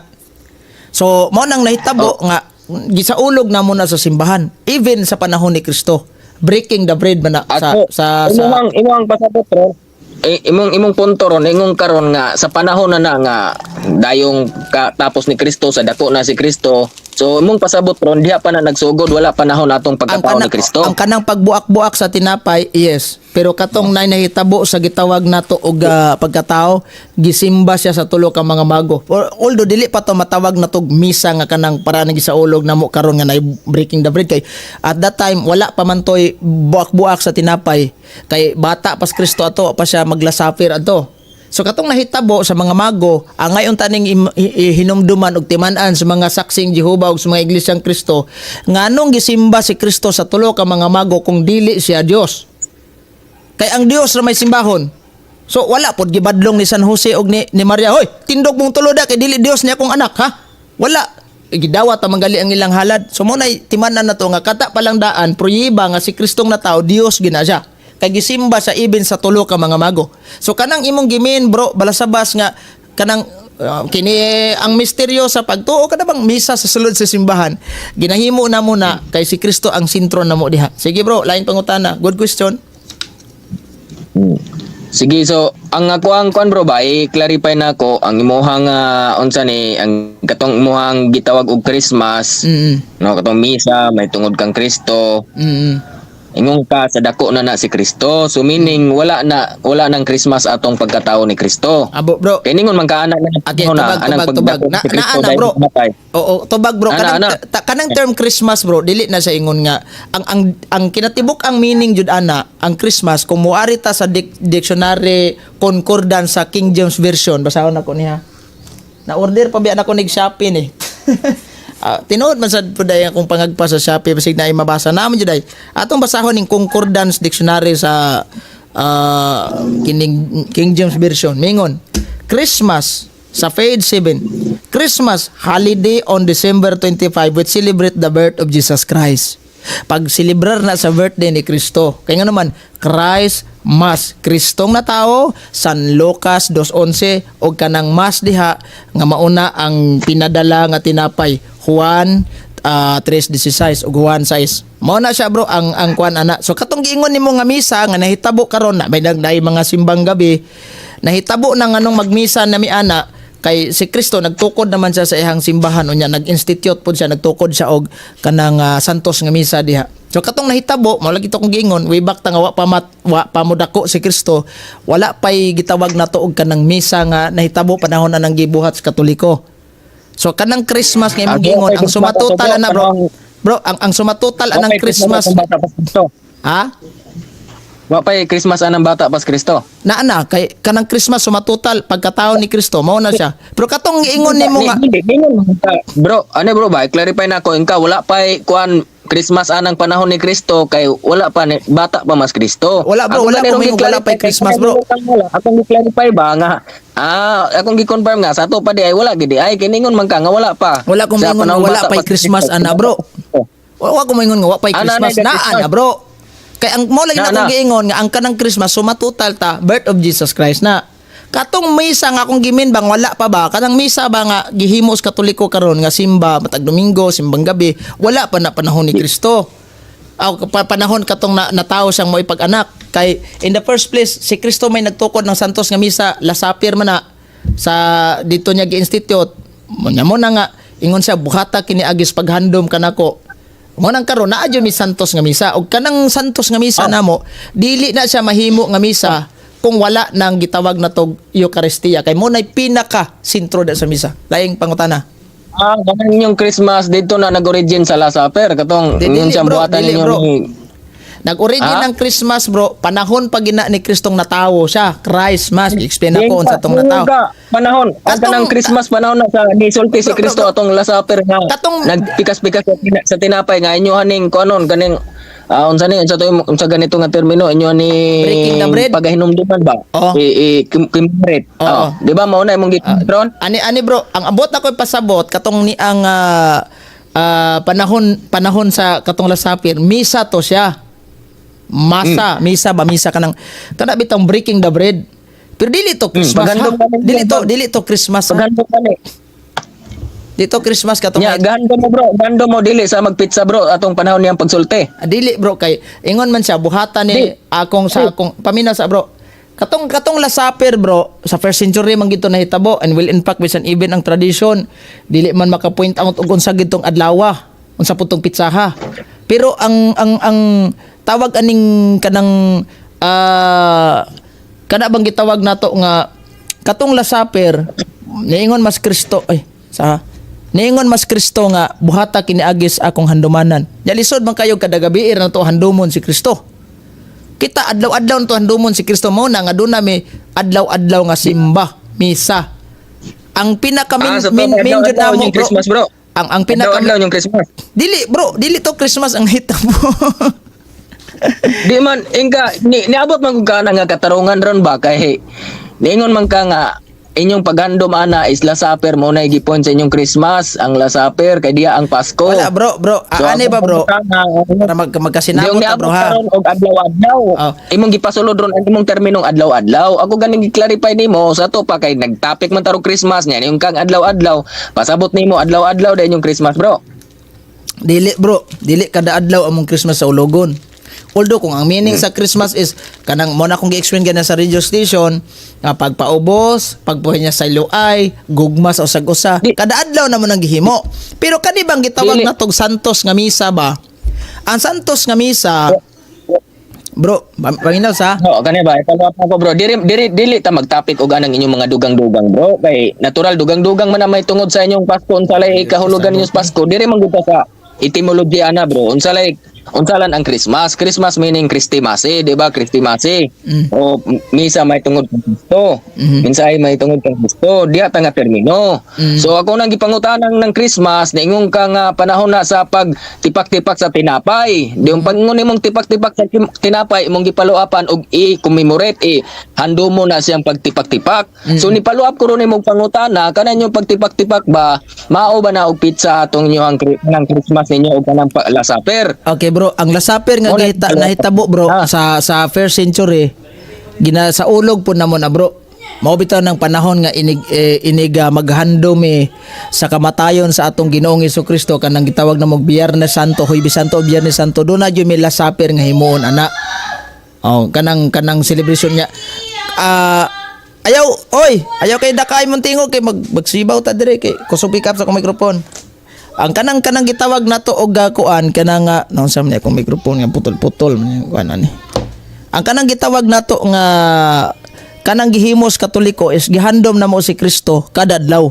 So mao nang nahitabo nga gisaulog na muna sa simbahan even sa panahon ni Kristo. Breaking the bread man na sa Ato, sa sa imong pasabot ron. Eh, imong punto ron, imong karon nga sa panahon na na nga dayong tapos ni Kristo sa dako na si Kristo. So imong pasabot ron diha pa na nagsugod, wala panahon atong ang pagkatao ni Kristo. Ang kanang pagbuak-buak sa tinapay, yes. Pero katong nay nahitabo sa gitawag nato og pagkatao, gisimba siya sa tulo ka mga mago. Although dili pa to matawag natog misa nga kanang para nang gisaulog namo karon nga nay breaking the bread kay at that time wala pa man toy buak-buak sa tinapay kay bata pas Kristo ato pa siya maglasapir ato. So katong nahitabo sa mga mago, ang ngayon taning hinumduman og timan-an sa mga Saksing Jehova ug sa mga Iglesyang Kristo, nganong gisimba si Kristo sa tulo ka mga mago kung dili siya Dios? Kay ang Dios ra may simbahon. So wala pod gibadlong ni San Jose og ni Maria, "Hoy, tindog mong tulo da kay dili Dios niya akong anak, ha?" Wala. Gidawat ang manggali ang ilang halad. So mo nay timan-an na to nga kata palang daan proyiba nga si Kristong natao Dios gina siya. Kay gisimba sa ibin sa tulo ka mga mago. So kanang imong gimin, bro, balasabas nga kanang kini ang misteryo sa pagtuo kada bang misa sa sulod sa simbahan. Ginahimo na mo na kay si Kristo ang sentro namo diha. Sige bro, lain pangutana. Good question. Sige, so ang ako ang kuan, bro ba, i-clarify na ako ang imuhang unsa ni ang katong imuhang gitawag og Christmas, no, katong misa may tungod kang Kristo. Ingon ka sa dako na na si Kristo. So meaning wala na, wala nang Christmas atong pagkatao ni Kristo. Abo, bro. Kay ningon man ka ana na Okay, na tubag, anang tubag, tubag. pagdako Na, si na, Kristo ana, dahil bro. namatay. Oo, tubag, bro. Ana, Kanang, ana. kanang term Christmas, bro, dili na sa ingon nga ang kinatibuk ang meaning jud ana, ang Christmas kung muari ta sa dictionary concordance sa King James Version, basahon nako niya. Na-order pa biya nako nig Shopee ni. Ah, tinuod man sad pud ay akong pangagpa sa Shopee basig na mabasa naman jud ay. Atong basahon ning concordance dictionary sa kining King James Version. Mingon, Christmas sa page 7. Christmas holiday on December 25 which celebrate the birth of Jesus Christ. Pag celebrar na sa birthday ni Kristo. Kaya nga naman, Christ Mass. Kristong natao, San Lucas 2.11, o kanang mass diha, nga mauna ang pinadala nga tinapay. Juan 3.16 ug Juan 6. Mao na siya, bro, ang kuan ana. So katong giingon nimo nga misa nga nahitabo karon na may nagday mga simbang gabi, nahitabo na nganong magmisa na mi ana kay si Kristo nagtukod naman siya sa iyang simbahan, unya nag-institute pod siya, nagtukod siya og kanang santos nga misa diha. So katong nahitabo mao lagi to kong giingon way back ta nga wa pa wa pa modako si Kristo, wala pay gitawag nato og kanang misa nga nahitabo panahon na nang gibuhat sa Katoliko. So kanang Christmas nga imong Ah, giingon bro, ang sumatotal Christmas ana, bro. Bro, ang sumatotal anang Wa pa'y Christmas anang bata pas Kristo. Ha? Wa pa'y Christmas anang bata pas Kristo. Na ana kay kanang Christmas sumatotal pagkatao ni Kristo mao na siya. Pero katong giingon nimo nga Hindi, ingon man ka. Bro, ano bro ba? I-clarify na ako ingka wala pa'y kuan Christmas anang panahon ni Kristo kay wala pa ni, bata pa mas Kristo. Wala, bro, Ako wala ganun ko mingon, wala gi-clarify pa'y Christmas, kay bro. wala. Akong gi-clarify ba nga akong gi-confirm nga sa ato pa di ay wala gid ay kiningon man ka nga wala pa. Wala ko Sa mingon nga panahon wala bata pa'y pa si Christmas Kristo. ana, bro. Wa ko moingon nga wa pa'y Ana, Christmas ana, na Christmas. ana, bro. Kay ang mo lagi na Na, akong na. giingon nga ang kanang Christmas sumatotal ta birth of Jesus Christ na. Katong misa nga akong gimin bang wala pa ba? Kanang misa ba nga gihimo sa Katoliko karon nga simba matag Domingo, simbang gabi, wala pa na panahon ni Kristo. Aw panahon katong na, natawo siyang moipag-anak kay in the first place si Kristo may nagtukod ng santos nga misa lasapir man na sa dito niya gi-institute mo niya mo na nga ingon siya, "Buhata kini agis paghandom kanako." Mo nang karon naa jud mi santos nga misa og kanang santos nga misa namo dili na siya mahimo nga misa kung wala nang gitawag na tog Eucharistia kay mo nay pinaka sentro da sa misa. Laing pangutana. Ah, kanang inyong Christmas dito na nag-origin sa Last Supper katong Di- dili, ingon siyang bro, buhatan dili, ninyo bro. ni Nag-origin Ah? ng Christmas, bro, panahon pa gina ni Kristong natawo siya. Christmas, explain ako unsa tong natawo. Ka, panahon, ang kanang Christmas panahon na sa gisulti si Bro, bro, Kristo bro. atong Last Supper nga nagpikas-pikas sa tinapay nga inyo haning kuanon kaning unsa ni unsa to unsa ganito nga termino inyo ni Breaking the bread? Pagahinumduman ba? Oo. I, i commemorate. Oo. Oo. Di ba mao na imong gitron? Ani ani, bro, ang abot ako pasabot katong ni ang panahon panahon sa katong lasapir, misa to siya. Masa, misa ba, misa kanang kana bitong breaking the bread. Pero dili to Christmas, ha? Paghandom ka ni- Dili to Christmas, ha? Paghandom ka ni. Dito Christmas katong Nya gando mo, bro, gando mo dili sa magpizza, bro, atong panahon niyang pagsulti. Ah, dili, bro, kay ingon man siya buhatan ni akong sa akong paminaw sa, bro. Katong katong lasaper, bro, sa first century man gito nahitabo and will in fact bisan even ang tradition dili man maka-point out og unsa gitong adlawa, unsa putong pitsaha. Pero ang tawag aning kanang kana bang gitawag nato nga katong lasaper niingon mas Kristo ay sa niingon mas Kristo nga buhata kini agis akong handumanan. Nya lisod man kayo kada gabi na to handumon si Kristo. Kita adlaw-adlaw to handumon si Kristo, mao na nga doon mi adlaw-adlaw nga simba, misa. Ang pinaka min, Ah, so min, min jud adlaw-adlaw namo, yung bro. Christmas, bro. Ang pinaka Adlaw-adlaw yung Christmas. Dili, bro, dili to Christmas ang hitabo. Di man ingka ni niabot man kung ka na nga katarungan ron ba kay niingon man ka nga inyong paghandom ana is Last Supper mo na gipon sa inyong Christmas ang Last Supper kay diya ang Pasko. Wala, bro, bro. So, Ani ba, bro? Para magkasinabot Yung ta, niabot bro, ha. karon og adlaw-adlaw. Oh. Imong gipasulod ron ang imong terminong adlaw-adlaw. Ako ganing gi-clarify nimo sa to pa kay nagtopic man tarong Christmas niya yung kang adlaw-adlaw. Pasabot nimo adlaw-adlaw dahil yung Christmas, bro. Dili, bro, dili kada adlaw among Christmas sa ulogon. Although kung ang meaning sa Christmas is kanang mo na akong gi-explain gana sa radio station nga pagpaubos, pagbuhi niya sa luay, gugma sa usag-usa. Kada adlaw na mo nang gihimo. Pero kani bang gitawag Dili. na tog Santos nga misa ba? Ang Santos nga misa Bro, paminaw sa. Oo, kani ba? I-follow up ako, bro. Diri diri dili ta magtapik og anang inyong mga dugang-dugang, bro. Kay natural dugang-dugang man na may tungod sa inyong Pasko, unsa lay kahulugan ninyo sa Pasko. Diri man gud ta sa etymology ana, bro. Unsa lan ang Christmas? Christmas meaning Christimase, di ba? Christimase. O misa may tungod kang Kristo. Mensahe may tungod kang Kristo. Diha ta nga termino. So ako nang gipangutanang ng Christmas, niingon ka nga panahon na sa pagtipak-tipak sa tinapay. Di yung pangingon nimong tipak-tipak sa tinapay, imong gipaluapan og i-commemorate, i hando mo na siyang pagtipak-tipak. So ni-follow up ko ron imong pangutana, kanan yung pagtipak-tipak ba, mao ba na og pizza atong inyo ang kanang Christmas ninyo og kanang Last Supper? Okay, bro, ang Last Supper nga Mo na- nahitabo, bro, sa first century, gina sa ulog po namo na, bro. Mao bitaw ng panahon nga inig inig maghandom sa kamatayon sa atong Ginoong Kristo, kanang gitawag na mog Biyernes Santo, Huwebes Santo, Biyernes Santo, do na jud may Last Supper nga himuon ana. Oh, kanang kanang celebration niya. Ah, ayaw, oy, ayaw kay dakay mong tingog kay magsibaw ta dire kay kusog pick up sa akong microphone. Ang kanang kanang gitawag nato og kuan kanang naunsa man ni akong microphone nga putol-putol man yung kuan ani. Ang kanang gitawag nato nga kanang gihimos Katoliko is gihandom namo si Kristo kada adlaw.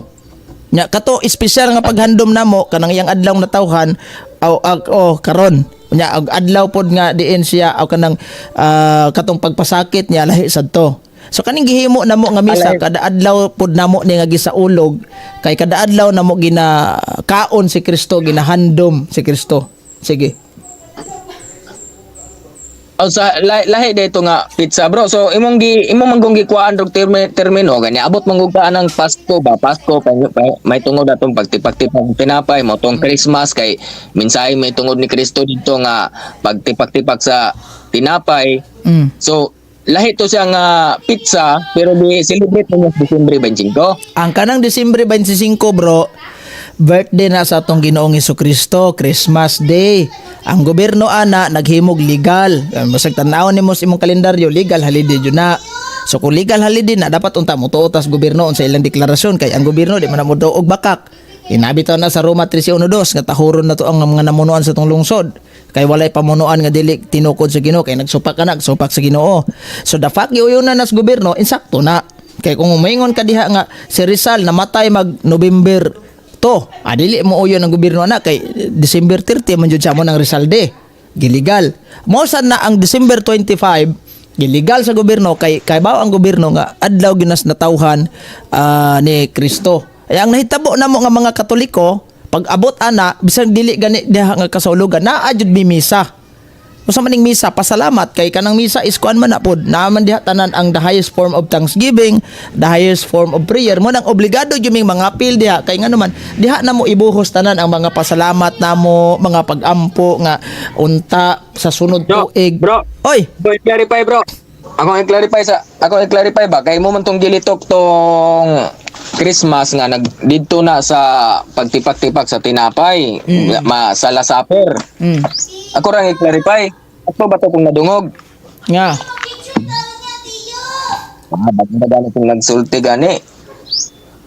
Nya kato espesyal nga paghandom namo kanang iyang adlaw na tawhan aw oh karon. Nya og adlaw pod nga diin siya aw kanang katong pagpasakit niya lahi sadto. So kaning gihimo namo nga misa kada adlaw pod namo ni nga gisaulog kay kada adlaw namo ginakaon si Kristo, ginahandom si Kristo. Sige. O sa lahi dito nga pizza, bro. So imong manggong gikuhaan og termino gani abot manggug ka ng Pasko ba? Pasko may tungod atong pagtipak-tipak ng tinapay mo tong Christmas kay mensahe may tungod ni Kristo dito nga pagtipak-tipak sa tinapay. So lahi to siya nga pizza pero di celebrate mo sa December 25. Ang kanang Disyembre 25, bro, birthday na sa atong Ginoong Kristo, Christmas Day. Ang gobyerno ana naghimog legal. Basag tan-awon nimo sa imong kalendaryo, legal holiday jud na. So kung legal holiday na, dapat unta mo tuo tas gobyerno unsa ilang deklarasyon kay ang gobyerno di man na mo og bakak. Inabi taw na sa Roma 13:1-2 nga tahuron na to ang mga namunuan sa tong lungsod. Kay walay pamunuan nga dili tinukod sa Ginoo kay nagsupak ka na, nagsupak sa Ginoo. So the fact giuyon na nas gobyerno, insakto na. Kay kung umingon ka diha nga si Rizal namatay mag November to, dili mo uyon ang gobyerno na kay December 30 man jud siya mo ng Rizal Day. Giligal. Mo sad na ang December 25 giligal sa gobyerno kay baw ang gobyerno nga adlaw ginas natawhan ni Kristo. Ay ang nahitabo namo nga mga Katoliko pag abot ana bisan dili gani diha nga kasaulugan naa jud mi misa. Usa man ning misa pasalamat kay kanang misa is kuan man na pod naa man diha tanan ang the highest form of thanksgiving, the highest form of prayer mo nang obligado jud ming mga apil diha kay ngano man diha na mo ibuhos tanan ang mga pasalamat namo, mga pagampo nga unta sa sunod Bro, tuig. bro. Oy, Bro, i-clarify, bro. Ako i-clarify ba kay mo man tong gilitok tong Christmas nga nag didto na sa pagtipak-tipak sa tinapay, ma sa Last Supper. Ako rang i-clarify. Ako ba to kung nadungog? Nga. Ah, ba't ba gani kung nagsulti gani?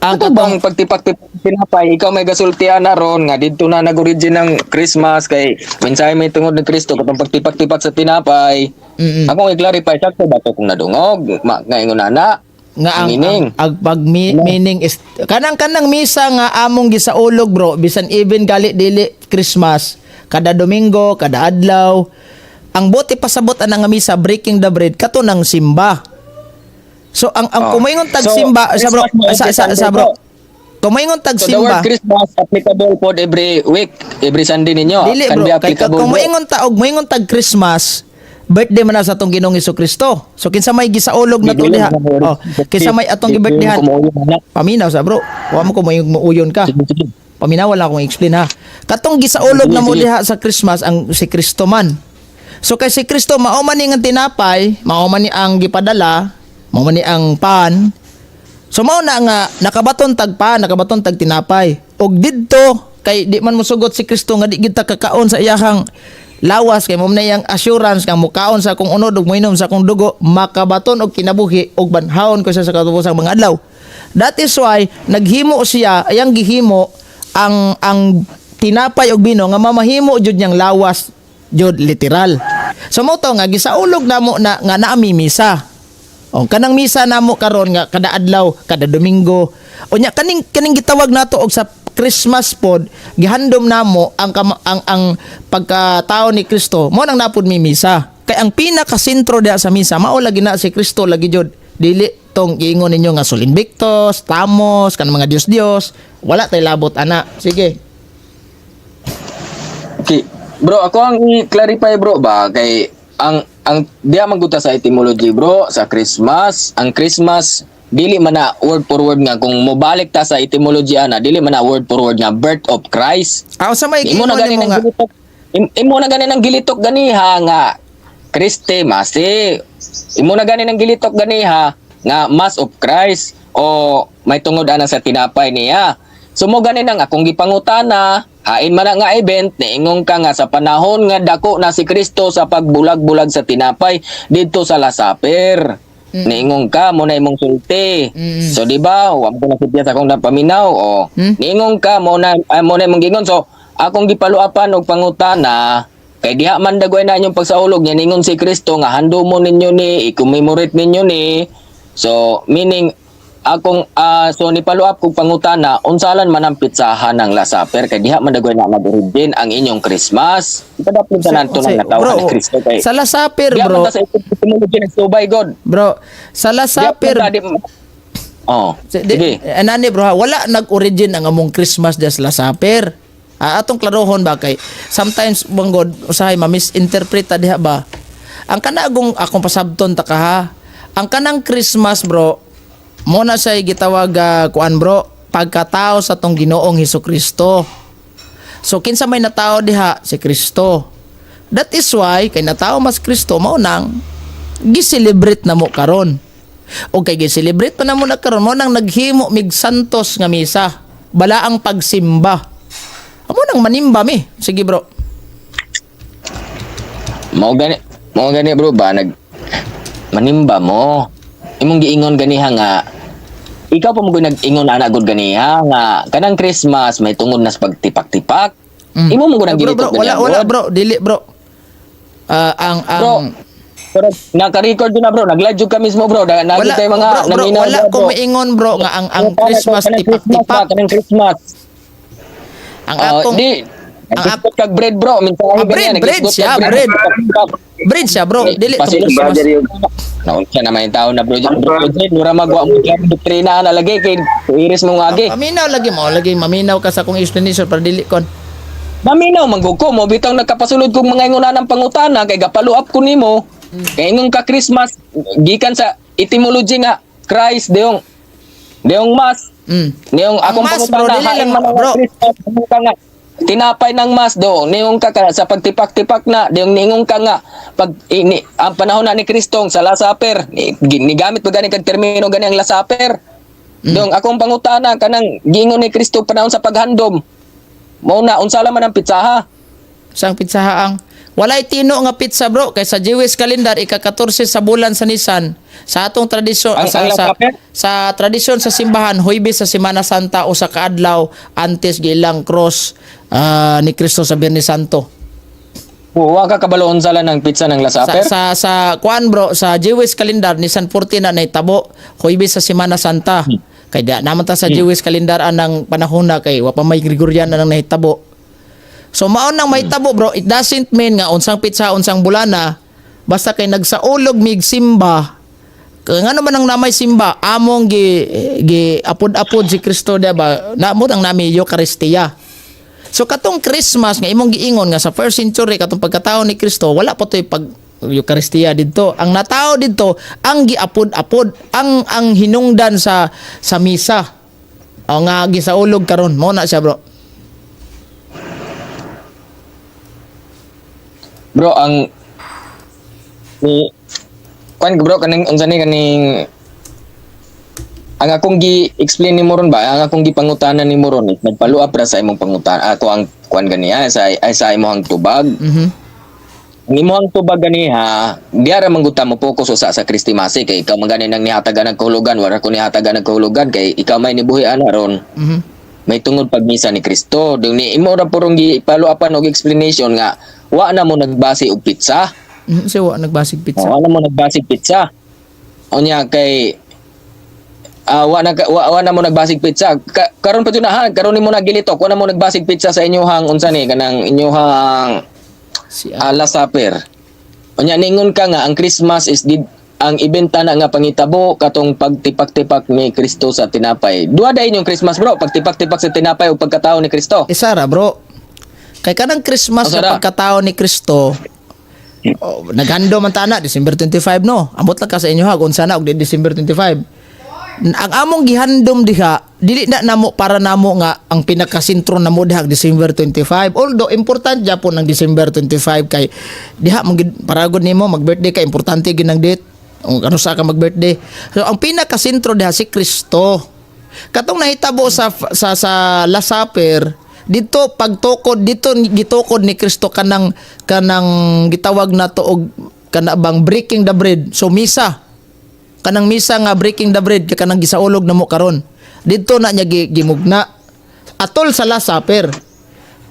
Ang Ato bang pagtipak-tipak sa tinapay, ikaw may gasultian na ron nga didto na nag-origin ng Christmas kay mensahe may tungod ni Kristo katong pagtipak-tipak sa tinapay. Ako i-clarify, sakto ba to kung nadungog? Ma, nga ingon na Nga ang meaning. Ang pag meaning is kanang kanang misa nga among gisaulog, bro, bisan even gali dili Christmas, kada Domingo, kada adlaw ang bote pasabot ana nga misa, breaking the bread, kato nang simba. So ang kumaingon tag So, simba sa, bro, Christmas mo sa every sa, sa Sunday, bro bro. Kumaingon tag So the simba. word Christmas applicable pod every week, every Sunday ninyo. Dili, Can bro, be kay applicable, kung bro. moingon ta og moingon tag Christmas, birthday man na sa atong Ginoong Kristo. So kinsa may gisaulog na to Dili diha? lang na- Oh, kinsa may atong gibirthday-han? Kumuuyon na. Paminaw sa, bro. Wa mo ko muuyon ka. Sige, sige. Paminaw wala akong explain ha. Katong gisaulog Sige, na mo sige. diha sa Christmas ang si Kristo man. So kay si Kristo mao man ni ang tinapay, mao man ni ang gipadala, mao man ni ang pan. So mao na nga nakabaton tag pan, nakabaton tag tinapay. Og didto kay di man mosugot si Kristo nga di gid ta kakaon sa iyahang lawas kay mo man na iyang assurance nga mukaon sa akong unod ug moinom sa akong dugo makabaton og kinabuhi ug banhawon ko siya sa katapusang mga adlaw. That is why naghimo siya ayang gihimo ang tinapay og bino nga mamahimo jud niyang lawas jud literal. So mo to nga gisaulog namo na nga naami misa. O kanang misa namo karon nga kada adlaw, kada Domingo. Unya kaning kaning gitawag nato og sa Christmas pod, gihandom namo ang ang pagkatao ni Kristo. Mo nang napod mi misa. Kay ang pinakasentro diha sa misa mao lagi na si Kristo lagi jud. Dili tong giingon ninyo nga Sol Invictus, Tamos, kanang mga Dios-Dios, wala tay labot ana. Sige. Okay. Bro, ako ang i-clarify, bro, ba kay ang diya man gud ta sa etymology, bro, sa Christmas, ang Christmas dili man na word for word nga kung mobalik ta sa etymology ana, dili man na word for word nga birth of Christ. Ah, sa may Imo na giingon gani nimo nang nga gilitok. Imo na gani nang gilitok ganiha nga Christe masi. Imo na gani nang gilitok ganiha nga Mass of Christ o may tungod ana sa tinapay niya. So mo gani nang akong gipangutana, hain man na nga event niingon ka nga sa panahon nga dako na si Kristo sa pagbulag-bulag sa tinapay didto sa Last Supper. Niingon ka mo na imong sulti. So di ba, wa mo na sa akong napaminaw o. Niingon ka mo na ay, mo na imong gingon. So akong gipaluapan og pangutana kay diha man dagway na inyong pagsaulog niya ningon si Kristo nga handumo ninyo ni i-commemorate ninyo ni. So meaning akong so nipaluap kog pangutana unsalan man ang pitsahan ng Last Supper kay diha man dagway na nag-origin ang inyong Christmas. Ipadapit sa nanto nang natawhan ni Kristo kay Sa Last Supper, diha bro. man ta sa etymology nagsubay God. Bro, sa Last Diha man Supper, ta, oh, sige. Anani bro, ha, wala nag-origin ang among Christmas des Last Supper. Ah, atong klarohon ba kay sometimes manggod usahay ma-misinterpret ta diha ba. Ang kanagong akong pasabton ta ka ha. Ang kanang Christmas, bro, mo na siya gitawag kuan, bro, pagkatao sa tong Ginoong Hesus Kristo. So kinsa may natao diha si Kristo. That is why kay natao mas Kristo mao nang gi-celebrate na mo karon. O kay gi-celebrate pa na mo na karon mo nang naghimo mig santos nga misa. Balaang pagsimba. Amo nang manimba mi. Sige, bro. Mao gani, bro, ba nag manimba mo. Imong giingon ganiha nga ikaw pa mo gud nag-ingon ana gud ganiha nga kanang Christmas may tungod na sa pagtipak-tipak. Imo mo gud ang Eh, bro, bro, gilitok wala ganiha, wala bro. bro, dili, bro. Ah, ang Bro, pero naka-record yun na, bro, nag-live jud ka mismo, bro. Na, wala kay mga bro, bro, naminaw wala bro. ko maingon, bro, nga ang Kanang Christmas Christmas ba, tipak-tipak. kanang Christmas. Ang Ah, akong di nag-isgot kag bread, bro, minsan Ah, bread, bread siya, bread. Bread siya, bro, dili tong Christmas. Brother, yung Naunsa na may tao na, bro. Bro, mura magwa mo kay doktrina na lagi kay iris mo nga agi. Paminaw lagi mo, lagi maminaw ka sa akong explanation para dili kon. Maminaw man gud ko mo bitaw nagkapasulod kog mga ingon ng pangutana kay gapaluap ko nimo. Kay ingon ka Christmas gikan sa etymology nga Christ deyong deyong mas niyong Ang akong mass, bro, pangutana dili hain lang, man ang bro. Christmas ingon ka nga tinapay ng mas do niyong ka sa pagtipak-tipak na diyong ningon ka nga pag ini ang panahon na ni Kristong sa Last Supper ni, nigamit pa gani kag termino gani ang Last Supper. Dong akong pangutana kanang giingon ni Kristo panahon sa paghandom mao na unsa man ang pitsaha. Sang pizza ang walay tino nga pizza, bro, kay sa Jewish calendar ika-14 sa bulan sa Nisan sa atong tradisyon Ang sa, Supper? sa tradisyon sa simbahan Huwebes sa Semana Santa o sa kaadlaw antes gilang cross ni Kristo sa Biyernes Santo. Wa ka kabalo unsa lang ang pizza ng Last Sa Supper? sa kuan, bro, sa Jewish calendar Nisan 14 na nahitabo Huwebes sa Semana Santa. Kay da naman ta sa Jewish calendar anang panahon na kay wa pa may Gregorian na nang nahitabo. So mao nang mahitabo, bro, it doesn't mean nga unsang pitsa unsang bulana basta kay nagsaulog mig simba. Kay ngano man ang namay simba among gi gi apod-apod si Kristo diya ba namo ang nami Eucharistia. So katong Christmas nga imong giingon nga sa first century katong pagkatao ni Kristo wala pa to'y pag Eucharistia didto. Ang natao didto ang giapod-apod ang hinungdan sa misa. O nga gisaulog karon mo na siya, bro. Bro, ang ni kwan bro kaning unsa ni kaning ang akong gi-explain nimo ron ba, ang akong gipangutana nimo ron is nagpaluap ra sa imong pangutana ako ang kwan ganiya sa ay sa imong tubag. Ang imong tubag ganiha, diara man gud ta mo focus usa sa Kristimase kay ikaw man gani nang nihatagan ng kahulugan, wala ko nihatagan ng kahulugan kay ikaw may nibuhi ana ron. May tungod pagmisa ni Kristo. Dung ni imo ra purong gipaluapan og explanation nga wa na mo nagbase og pizza. So wa nagbasig pizza. Oh, wala mo nagbasig pizza. Unya kay wa na mo nagbasig pizza. Karon pa jud na ha, karon nimo na gilitok, wa na mo nagbasig pizza sa inyohang unsa ni kanang inyohang Si Last Supper. Unya ningon ka nga ang Christmas is di ang ibenta na nga pangitabo katong pagtipak-tipak ni Kristo sa tinapay. Duha dayon yung Christmas, bro, pagtipak-tipak sa tinapay ug pagkatao ni Kristo. Isara bro. Kay kanang Christmas Oh, nga sara. pagkatao ni Kristo, oh, naghando man ta na December 25, no. Ambot lang ka sa inyo ha kung sana og di December 25. Ang among gihandom diha dili na namo para namo nga ang pinakasentro namo diha ang December 25. Although important japon ang December 25 kay diha mo gid para gud nimo mag-birthday ka, importante gid ang date. Kung ano sa ka mag-birthday. So ang pinakasentro diha si Kristo. Katong nahitabo sa Last Supper dito, pagtukod dito, gitukod ni Kristo kanang kanang gitawag nato og kana bang breaking the bread. So misa, kanang misa nga breaking the bread, kay kanang gisaulog namo karon didto na niya gimugna atol sa Last Supper.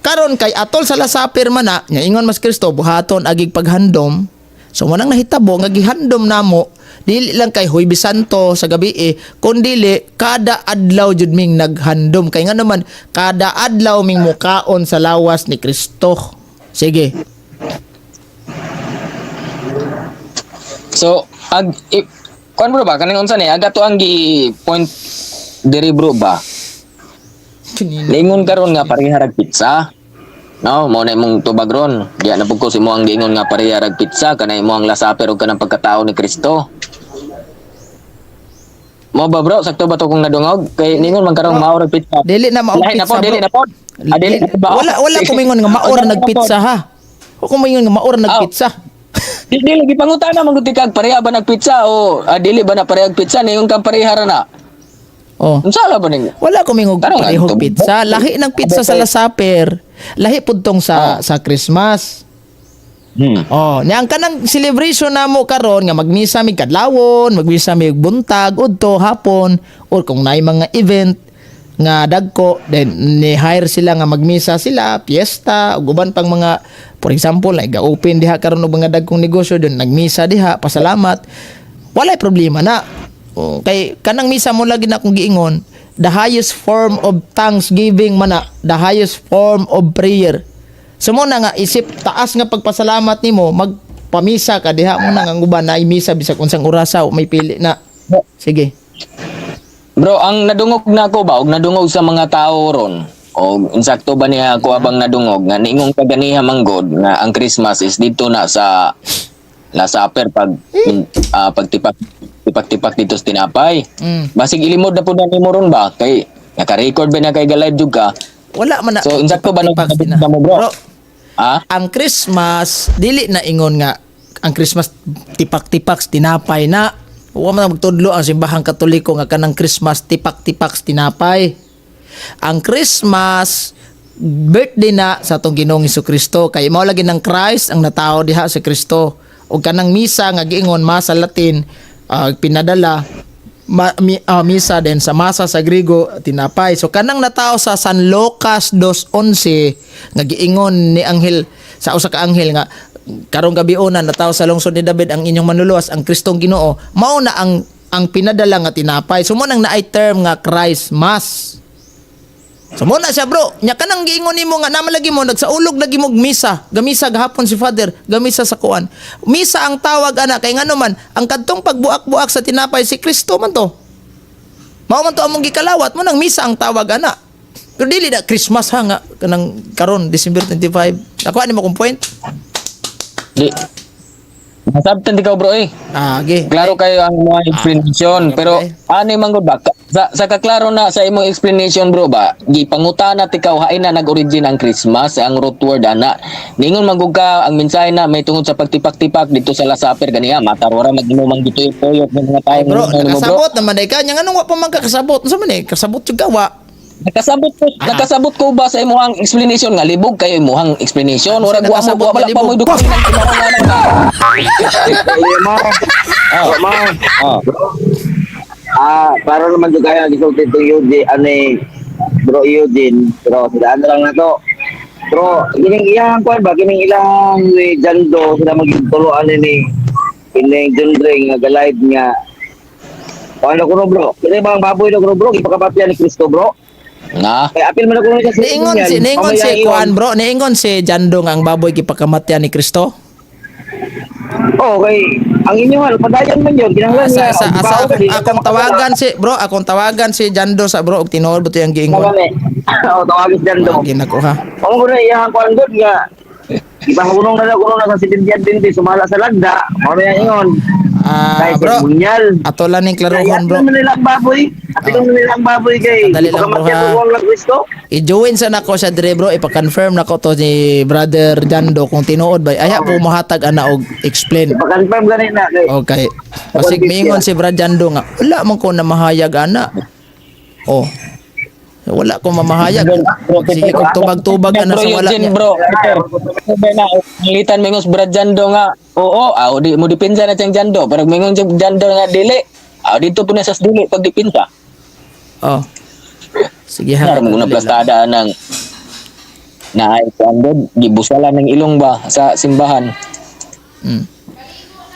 Karon kay atol sa Last Supper man na nya ingon mas Kristo, buhaton agig paghandom. So mo nang nahitabo nga gihandom namo dili lang kay Huwebes Santo sa gabi eh, kundi kada adlaw jud ming naghandom, kay nga naman kada adlaw ming mukaon sa lawas ni Kristo. Sige. So ag i, kuan bro ba kaning unsa ni aga to ang gi point diri, bro, ba? Ningon karon nga pareha rag pizza. No, mao na imong tubag ron. Diya na pud ko si mo ang giingon nga pareha rag pizza kanay mo ang Last Supper ug kanang pagkatao ni Kristo. Mo ba, bro, sakto ba to kung nadungog? Kay ningon man karong mao rag pizza. Dili na mao Lahi na pizza, po, dili bro. na po. Ah, dili na ba? Wala ko mingon nga maor nagpizza ha. Wa ko mingon nga maor nagpizza. Di dili gipangutana man gud kag pareha ba nagpizza o dili ba na pareha pizza, ningon kang pareha ra na. Oh. Unsa la ba ning Wala ko mingog Tarong, parehong anto- pizza. Lahi ng pizza sa Last Supper. Lahi pud tong sa Christmas. Oh, nya ang kanang celebration namo karon nga magmisa mig kadlawon, magmisa mig buntag udto hapon, or kung naay mga event nga dagko, then ni hire sila nga magmisa sila, piyesta ug uban pang mga, for example, like ga-open diha karon og mga dagkong negosyo, then nagmisa diha pasalamat. Walay problema na. Oh, kay kanang misa mo lagi na akong giingon, the highest form of thanksgiving man na, the highest form of prayer. So mo na nga isip taas nga pagpasalamat nimo magpamisa ka diha, mo na nga ang uban na misa bisag unsang orasa may pili na. Sige. Bro, ang nadungog na ako ba, og nadungog sa mga tao ron, o insakto ba niya ako abang nadungog, nga niingon ka ganiha manggod, nga ang Christmas is dito na sa Last Supper pag pagtipak tipak-tipak dito sa tinapay. Basig ilimod na po na nimo ron ba kay naka-record ba na kay ga-live jud ka? Wala man na. So insakto ba nung tipak na mo, bro? Bro, Ha? ang Christmas dili na ingon nga ang Christmas tipak-tipak sa tinapay na. Wa man magtudlo ang simbahang Katoliko nga kanang Christmas tipak-tipak sa tinapay. Ang Christmas birthday na sa atong Ginoong Kristo kay mao lagi ng Christ ang natawo diha sa Kristo. Ug kanang misa nga giingon masa Latin, pinadala misa din sa masa sa Grigo tinapay. So kanang natao sa San Lucas 2:11 nga giingon ni anghel sa usa ka anghel nga karong gabiona natao sa lungsod ni David ang inyong manluluwas, ang Kristong Ginoo, mao na ang pinadala nga tinapay. So mo nang naay term nga Christ Mass. So mo na siya, bro. Nya kanang giingon nimo nga naman lagi mo nagsaulog lagi mo og misa. Gamisa gahapon si Father, gamisa sa kuan. Misa ang tawag ana kay ngano man ang kadtong pagbuak-buak sa tinapay si Kristo man to. Mao man to among gikalawat mo nang misa ang tawag ana. Pero dili na Christmas ha nga kanang karon December 25. Nakuha nimo kung point? Di. Masabtan di ka, bro, eh. Ah, ge. Klaro kayo ang mga explanation, Ah, pero okay. ano man gud ba sa kaklaro na sa imong explanation, bro, ba gipangutana tikaw hain na nag-origin ang Christmas, ang root word ana, ningon man gud ka ang mensahe na may tungod sa pagtipak-tipak dito sa Last Supper ganiya matarora mag-imo man gituyo-tuyok ng mga tao Ay, bro, mo, bro. nakasabot naman day ka. Nya nganong wa pa man ka kasabot? Unsa man eh? Kasabot jud ka wa. Nakasabot ko, nakasabot ko ba sa imong explanation nga libog kayo imong explanation, wala wa mo Nakasabot wala nga pa libog. mo dokumento nga. Mo. Oh. Ah, para naman jud kayo gisulti itong Eugene, ano eh, bro Eugene, pero sila ano lang na to. Bro, kining iyang kuan ba kining ilang ni Jando sila maging tuloan ni kining Jundre nga ga-live nga. Paano ko no, bro? Kini ba ang baboy na kuno, bro? Gipakamatyan ni Kristo, bro. Na. Kay apil man ako ni sa Niingon si kuan, bro, niingon si Jando nga ang baboy gipakamatyan ni Kristo. Oh, kay ang inyo padayon man yun. Kinahanglan Sa nga sa og asa bawo akong, dili ka akong makasala. tawagan si bro, akong tawagan si Jando sa bro og tinuod buto yang giingon. Tawagan eh. Oh, tawagin si Jando. Tawagin ako ha. Ang ko na iyang kuan gud nga ipahunong na lang kuno na sa Seventh Adventist sumala sa lagda. Mao na yang ingon. Ah, Kay bro, seremonyal. ato lang ning klarohon, bro. Kaya nila ang baboy. Ato oh. Nila ang baboy kay Sandali lang, bro, pagkamatyan ha. ko lang Kristo. I-join sa nako siya dire, bro, ipa-confirm nako to ni Brother Jando kung tinuod ba. Aya po mohatag ana og explain. Ipa-confirm gani na kay. Okay. Basig mingon si Brad Jando nga, wala man ko na mahayag ana. Oh. Wala ko mamahayag. Sige kung tubag-tubag ana Bro, sa wala Eugene, niya. bro. Peter, sabi na, panglitan mingos Brad Jando nga. Oo, aw di mo dipinsa na siyang Jando. Pero mingon siyang Jando nga dili. Aw dito po na sa dili pag dipinsa. Oh. Sige ha. Naro mo na Dali lang. plastada ng na ay kuan gibusalan ng ilong ba sa simbahan.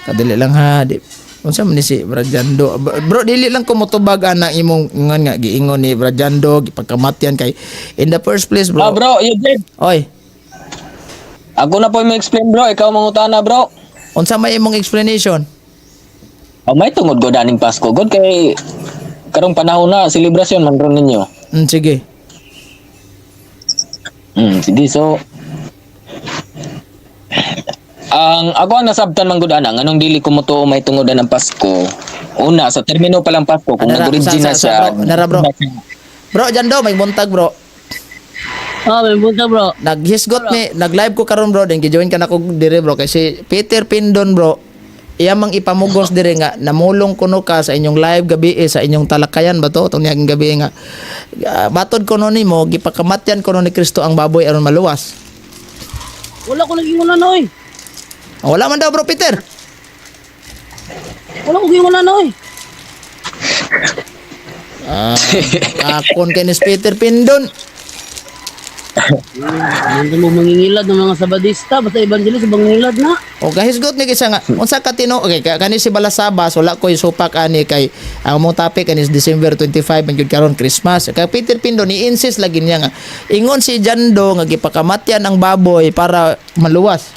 Kadali lang ha. Di, unsa man ni si Brad Jando? Bro, dili lang ko motubag ana imong ngan nga giingon ni Brad Jando gipagkamatyan kay in the first place, Ah, bro. bro, Eugene. Oy, Ako na po yung explain, bro. Ikaw mangutana, bro. unsa may imong explanation? Oh, may tungod ko daning Pasko. God kay karong panahon na selebrasyon man ron ninyo. Sige. Sige, so ang ako ang nasabtan man gud ana nganong dili ko motuo may tungodan ang Pasko. Una sa termino pa lang Pasko kung Nara- nag-origin na sa- siya. bro, nara, bro. Bro, Jando, may buntag, bro. Oh, may bunta, bro. Naghisgot ni, nag-live ko karon, bro, then gi-join ka na ko dire, bro, kay si Peter Pindon, bro. Iya mang ipamugos dire nga namulong kuno ka sa inyong live gabi eh, sa inyong talakayan ba to tong niyang gabi nga ah, matod kuno nimo gipakamatyan kuno ni Kristo ang baboy aron maluwas. Wala ko naging na oy. Ah, wala man daw, bro Peter. Wala ko gingon na oy. Ah, akon kay ni Peter Pindon. Ano mo mangingilad ng mga Sabadista, basta evangelist mangingilad na. O kahisgot ni kaysa nga unsa ka tino okay kani si Balasabas wala koy supak ani kay ang mong topic ani is December 25 man gyud karon Christmas. Kay Peter Pindo ni insist lagi niya nga ingon si Jando nga gipakamatyan ang baboy para maluwas.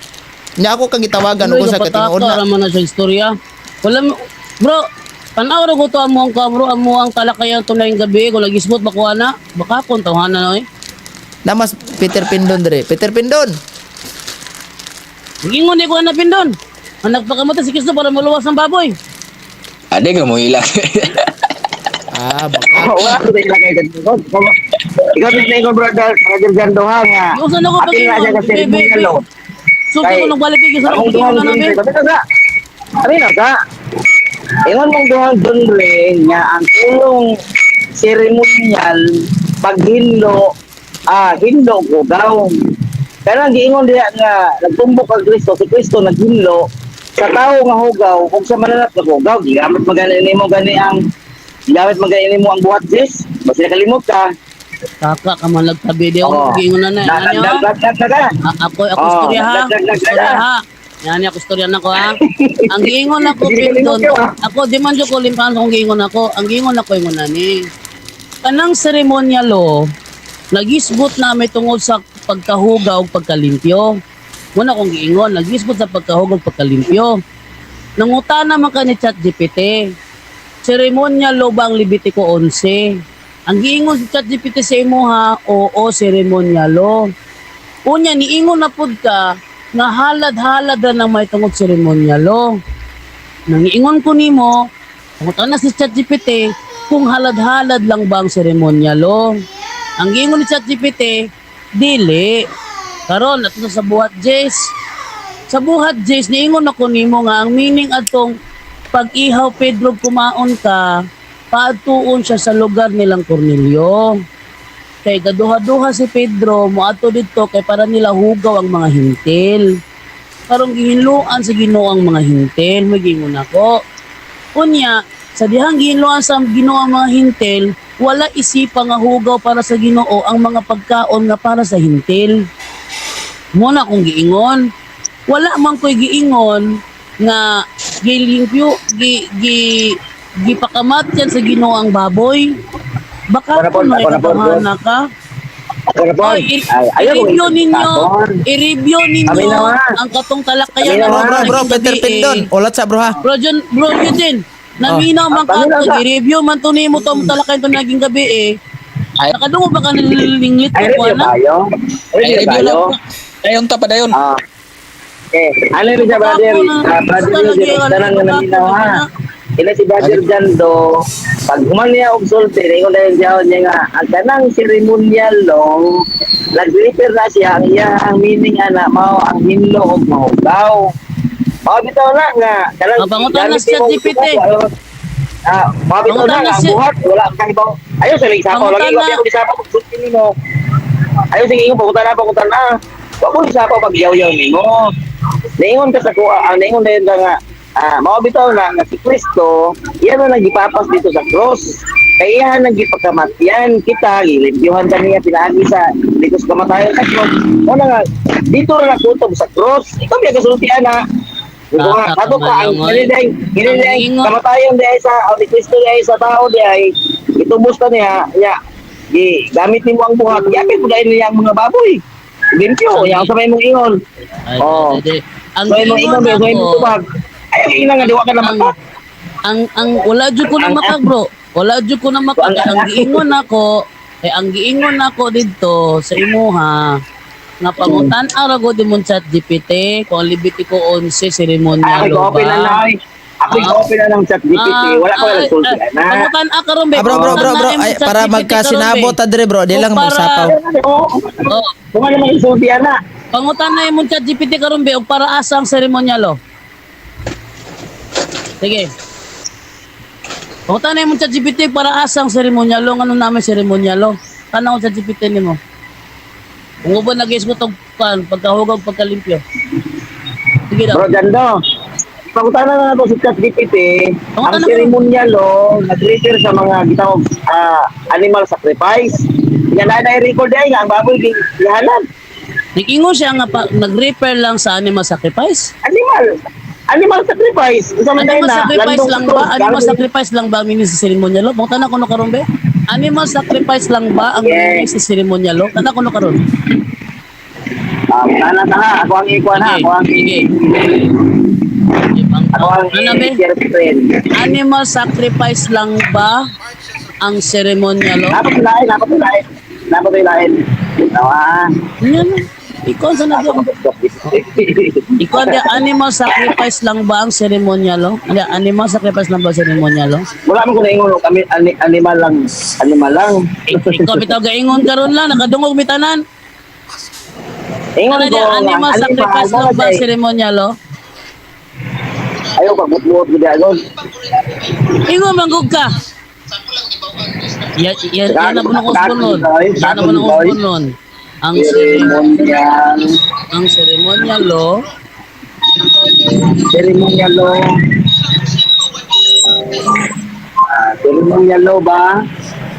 Nya ako kang gitawagan og unsa ka tinuod na. na. Man na siya istorya. Wala bro, tanaw ra ko to amo ang ka, bro, amo ang talakayan tunay gabi kung nagisbot ba ko ana, baka kon tawhana na oy. Namas Peter Pindon dire. Peter Pindon. Ingon ni ko ana Pindon. Ang nagpakamatay si Kristo para maluwas ang baboy. Ade ka mo ila. Ah, baka Oh, wala ko sila kay Jando. Ikaw din na brother, brother Jando ha nga. Giusa na ko Apil na siya sa seremonyal oh. So Kay- ko nagbalik kay sa Ang ko duhang na Dundre, be. sabi ka sa. Sabi na ka. Ingon mong duhang Dundre nga ang tulong seremonyal paghinlo ah hinlo ko daw. Pero ang giingon diha nga nagtumbok ang Kristo, si Kristo naghinlo sa tao nga hugaw kung sa mananap nga hugaw gigamit magani nimo gani ang gigamit magani nimo ang buhat sis basta nakalimot ka. Kaka ka man lagtabi di Oo. ako giingon na na. Ano? Nagdag ka. Ako ako Oh, istorya ha. nagdag- Istorya ha. Yan ako istorya na ko ha. Ang giingon ako Hindi ka Pindon. limot yun, ha? Ako di man jud ko limpahan kung giingon ako. Ang giingon ako ingon na ni. Kanang seremonyalo nagisbot na may tungod sa pagkahuga ug pagkalimpyo. Muna kong giingon, nagisbot sa pagkahuga ug pagkalimpyo. Nangutana man ka ni ChatGPT. Seremonyalo ba ang Levitico 11? Ang giingon si ChatGPT sa imo ha, oo, seremonyalo. Unya, niingon na pud ka nga halad-halad ra nang may tungod seremonyalo. Nangiingon ko nimo, pangutan na si ChatGPT kung halad-halad lang ba ang seremonyalo. Ang giingon ni ChatGPT, dili. Karon ato sa buhat Jace. Sa buhat Jace, niingon ako nimo nga ang meaning atong pag-ihaw Pedro kumaon ka, paadtuon siya sa lugar nilang Cornelio. Kay gaduha-duha si Pedro moadto didto kay para nila hugaw ang mga hintil. Karong gihinluan sa Ginoo ang mga hintil, magingon ako. Unya, sa dihang gihinluan sa Ginoo ang mga hintil, wala isipa nga hugaw para sa Ginoo ang mga pagkaon nga para sa hintil. Mo na akong giingon. Wala man ko'y giingon nga gilimpyo gi gi gipakamat yan sa Ginoo ang baboy. Baka Ako na po, kung ako na po, bro. na ka. Ako na po. Oy, Ay, ayaw ko i-review ninyo, Tapon. i-review ninyo Kami na nga. ang katong talakayan Kami na Bro, nga. bro, bro, naging Peter gabi, Pindon. eh. Ulat sa bro ha. Bro, John, bro, Eugene, naminaw man Ah, kami ka na to, nga. i-review man to nimo to talakayan to naging gabi eh. Ay- Nakadungo ba ka nalilingit Ay, ko review na? tayo. Ay, Review review tayo. lang. Dayon ta pa dayon. Ah. Eh, ano yun siya, brother? Ako na. Ah, brother Basta Eugene, lagi, tanan nga ano, naminaw ha. ano. Ila si Brother Jando, pag human niya og sulti, ingon dahil siya niya nga, ang kanang ceremonial law, nag-refer na siya, ang iya ang meaning ana mao ang hinlo og mahugaw. Mao bitaw na nga kanang Ah, pangutan na gamit si imong ChatGPT. Ah, mao bitaw Pangutan na na nga ang si- buhat wala kang ibaw. Ayo sa lagi sapaw Pangutan lagi na. wala ko gisapaw pag sulti nimo. Ayo sige ingon pangutan na. Wa ko gisapaw pag yaw-yaw nimo. Naingon ka sa kuha, ang naingon dayon ka nga ah, mao bitaw na nga si Kristo, iya na nagipapas dito sa cross. Kaya iya nang gipakamatyan kita, gilimpyuhan ka niya pinaagi sa dito sa kamatayon sa cross. Mo na nga dito ra nakutob sa cross. Ikaw biya kasultian na. Kung nga, Ah, kato ka, ang kamalongoy. kiniday, kiniday, Ang ingon. kamatayon di ay sa, ang ni Kristo di ay sa tao di ay, itubos ka niya, niya, di, gamit nimo ang buhat, gamit mo dahil niya ang mga baboy. Limpyo, Ang- yaw sa may mong ingon. Ay, Oo. di, di. Ang Sa may mong giingon ingon, sa may mong ako, tubag. Ay, ang ina nga, diwa ka na ang makat. ang wala jud ko na makag bro. Wala jud ko na makag. Ang giingon ako, eh ang giingon ako didto sa imuha nga pangutan ara go di mon chat GPT kung ang Levitico 11 seremonya Ako, lo open na ba? na, ay. Ako, open na ng chat GPT. Ah, Wala ko ah, lang sulti, ah, na. Pangutan a karon be. Ah, bro, bro, bro, bro. Pangutan na Ay, imong para ChatGPT magkasinabot karon, ta dire bro, di O lang para- magsapaw. Oo, be. Oh, kung ano mang isulti, ana. pangutan na imong chat GPT karon be og para asa ang seremonyalo. Sige. Pangutan na imong chat GPT para asa ang seremonyalo ngano namin seremonyalo. Tanaw chat GPT nimo. Kung uban nag-isgot og kan pagkahugag pagkalimpyo. Sige daw. Bro, Jando, pangutana na nato sa ChatGPT, Pangutana ang ko. seremonyal lo, nag-refer sa mga gitawag ah, animal sacrifice. Nga na na record ay nga ang baboy gihalan. Nag-ingon siya nga pa, nag-repair lang sa animal sacrifice. Animal. Animal sacrifice. Isa man Animal na, sacrifice landong lang ba? cross, Animal gamit- sacrifice lang ba ang meaning sa seremonyalo? Pangutan ko no karon be. Animal sacrifice lang ba ang Yes. meaning sa seremonyalo? Tanaw ko no karon. Ah, tana ta ha. Ako ang ikuan ha. Sige, Ako ang sige. Ako ang Ano be? share screen. Animal sacrifice lang ba ang seremonyalo? Dapat ilain, dapat ilain. Dapat ilain. Tawa. Yan. Ikaw sa Ako nag Ikaw di animal sacrifice lang ba ang seremonyalo? Hindi, animal sacrifice lang ba ang seremonyalo? Wala man ko naingon kami animal lang, animal lang. Ikaw bitaw gaingon karon lang nakadungog mitanan. Ingon Ano ko di nga, animal sacrifice lang ba ang ay- seremonyalo? Ayaw pagbuot-buot gud agod. Ingon manggug ka. Yan yan yan ang punong usbon nun. Yan ang punong usbon nun. Ang seremonyal Ceremonial, ang seremonyalo ceremonial law. Ah, ceremonial law ba?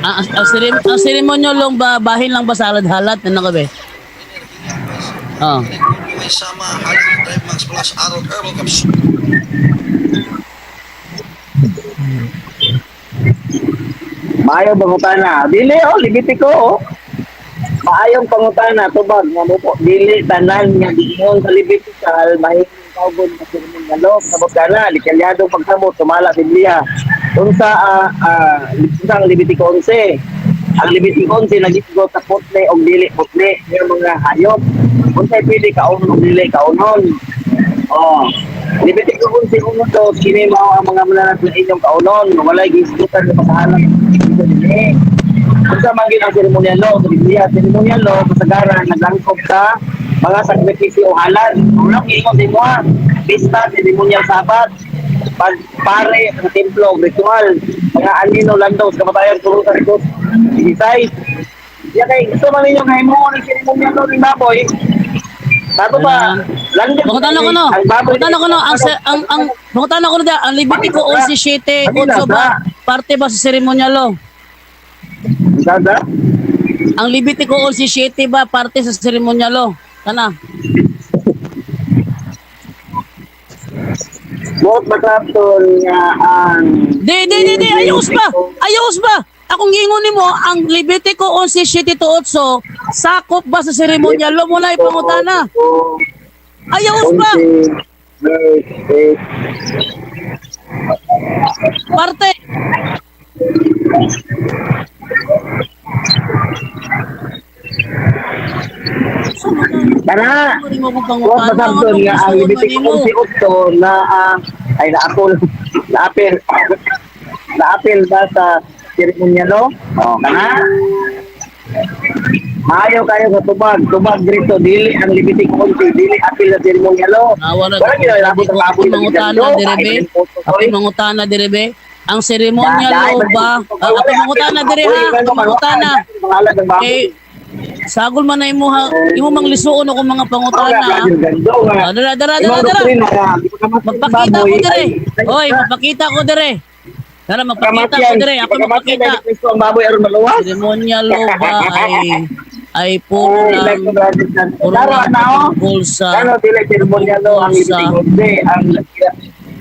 ang seremonyalo ba bahin lang ba sa halad-halad ano ka be? Oh. May sama Hydro Drive Max Plus Adult Herbal Capsule. Maayo pangutana. Dili oh, Levitico oh. Maayong pangutana tubag nga mo po dili tanan nga giingon sa Levitical mahimong kaugod sa ceremonial law. Sabot ka na, detalyadong pagsabot sumala Biblia. Unsa ah ah unsa ang Levitico 11? Ang Levitico 11 nagitgo sa putli og dili putli nga mga hayop. Unsay pwede kaunon og dili kaunon. Oh. Levitico 11 uno to kini mao ang mga mananap ng inyong kaunon. Walay gisgutan sa pasahalan dito dinhi. Unsa man gyud ang seremonyal law sa Biblia? Seremonyal law kasagaran naglangkob sa mga sakripisyo o halal. Unang giingon sa imoha, pista, seremonyal Sabat, pagpare sa templo, ritual, mga anino landaw sa kamatayan turo sa likod. Isay. Diya kay gusto man ninyo nga himuon ang seremonyal law ning baboy. Tato pa, landaw Pangutana ko no. ang baboy. Pangutana ko no ang ang ang pangutana ko no da, ang Levitico 11:7 8 ba parte ba sa seremonyalo? Dada? Ang Levitico 11:7 ba parte sa seremonyalo? Kana. Buot basabton nga ang Di, di, di, di, ayos ba? Ayos ba? Akong giingon nimo ang Levitico 11:7-8 sakop ba sa seremonyal law mo na ipangutana? Ayos ba? Parte. Kana. Buot basabton nga ang Levitico 11:8 na ay naapol naapil naapil ba sa seremonyalo? Oh, kana. Maayo kayo sa tubag, tubag dito dili ang Levitico 11 dili apil sa seremonyalo. Nawala Wala gyud labot ang laboy ng mangutana gando. dire be. Ako mangutana dire be. Ang seremonya law ba? Ah, ako mangutana dire ha. Ako mangutana. Kay sagol man na imo ha, imo mang lisuon ako mga pangutana. Ha. Ah, dara dara dara dara. Magpakita ko dire. Hoy, magpakita ko dire. Dara magpakita ko dire. Ako magpakita. Ang baboy aron maluwas. Seremonya law ba ay ay puro lang puro Laro lang na oh. tungkol sa Ano dili seremonyal law ang sa- ibig ang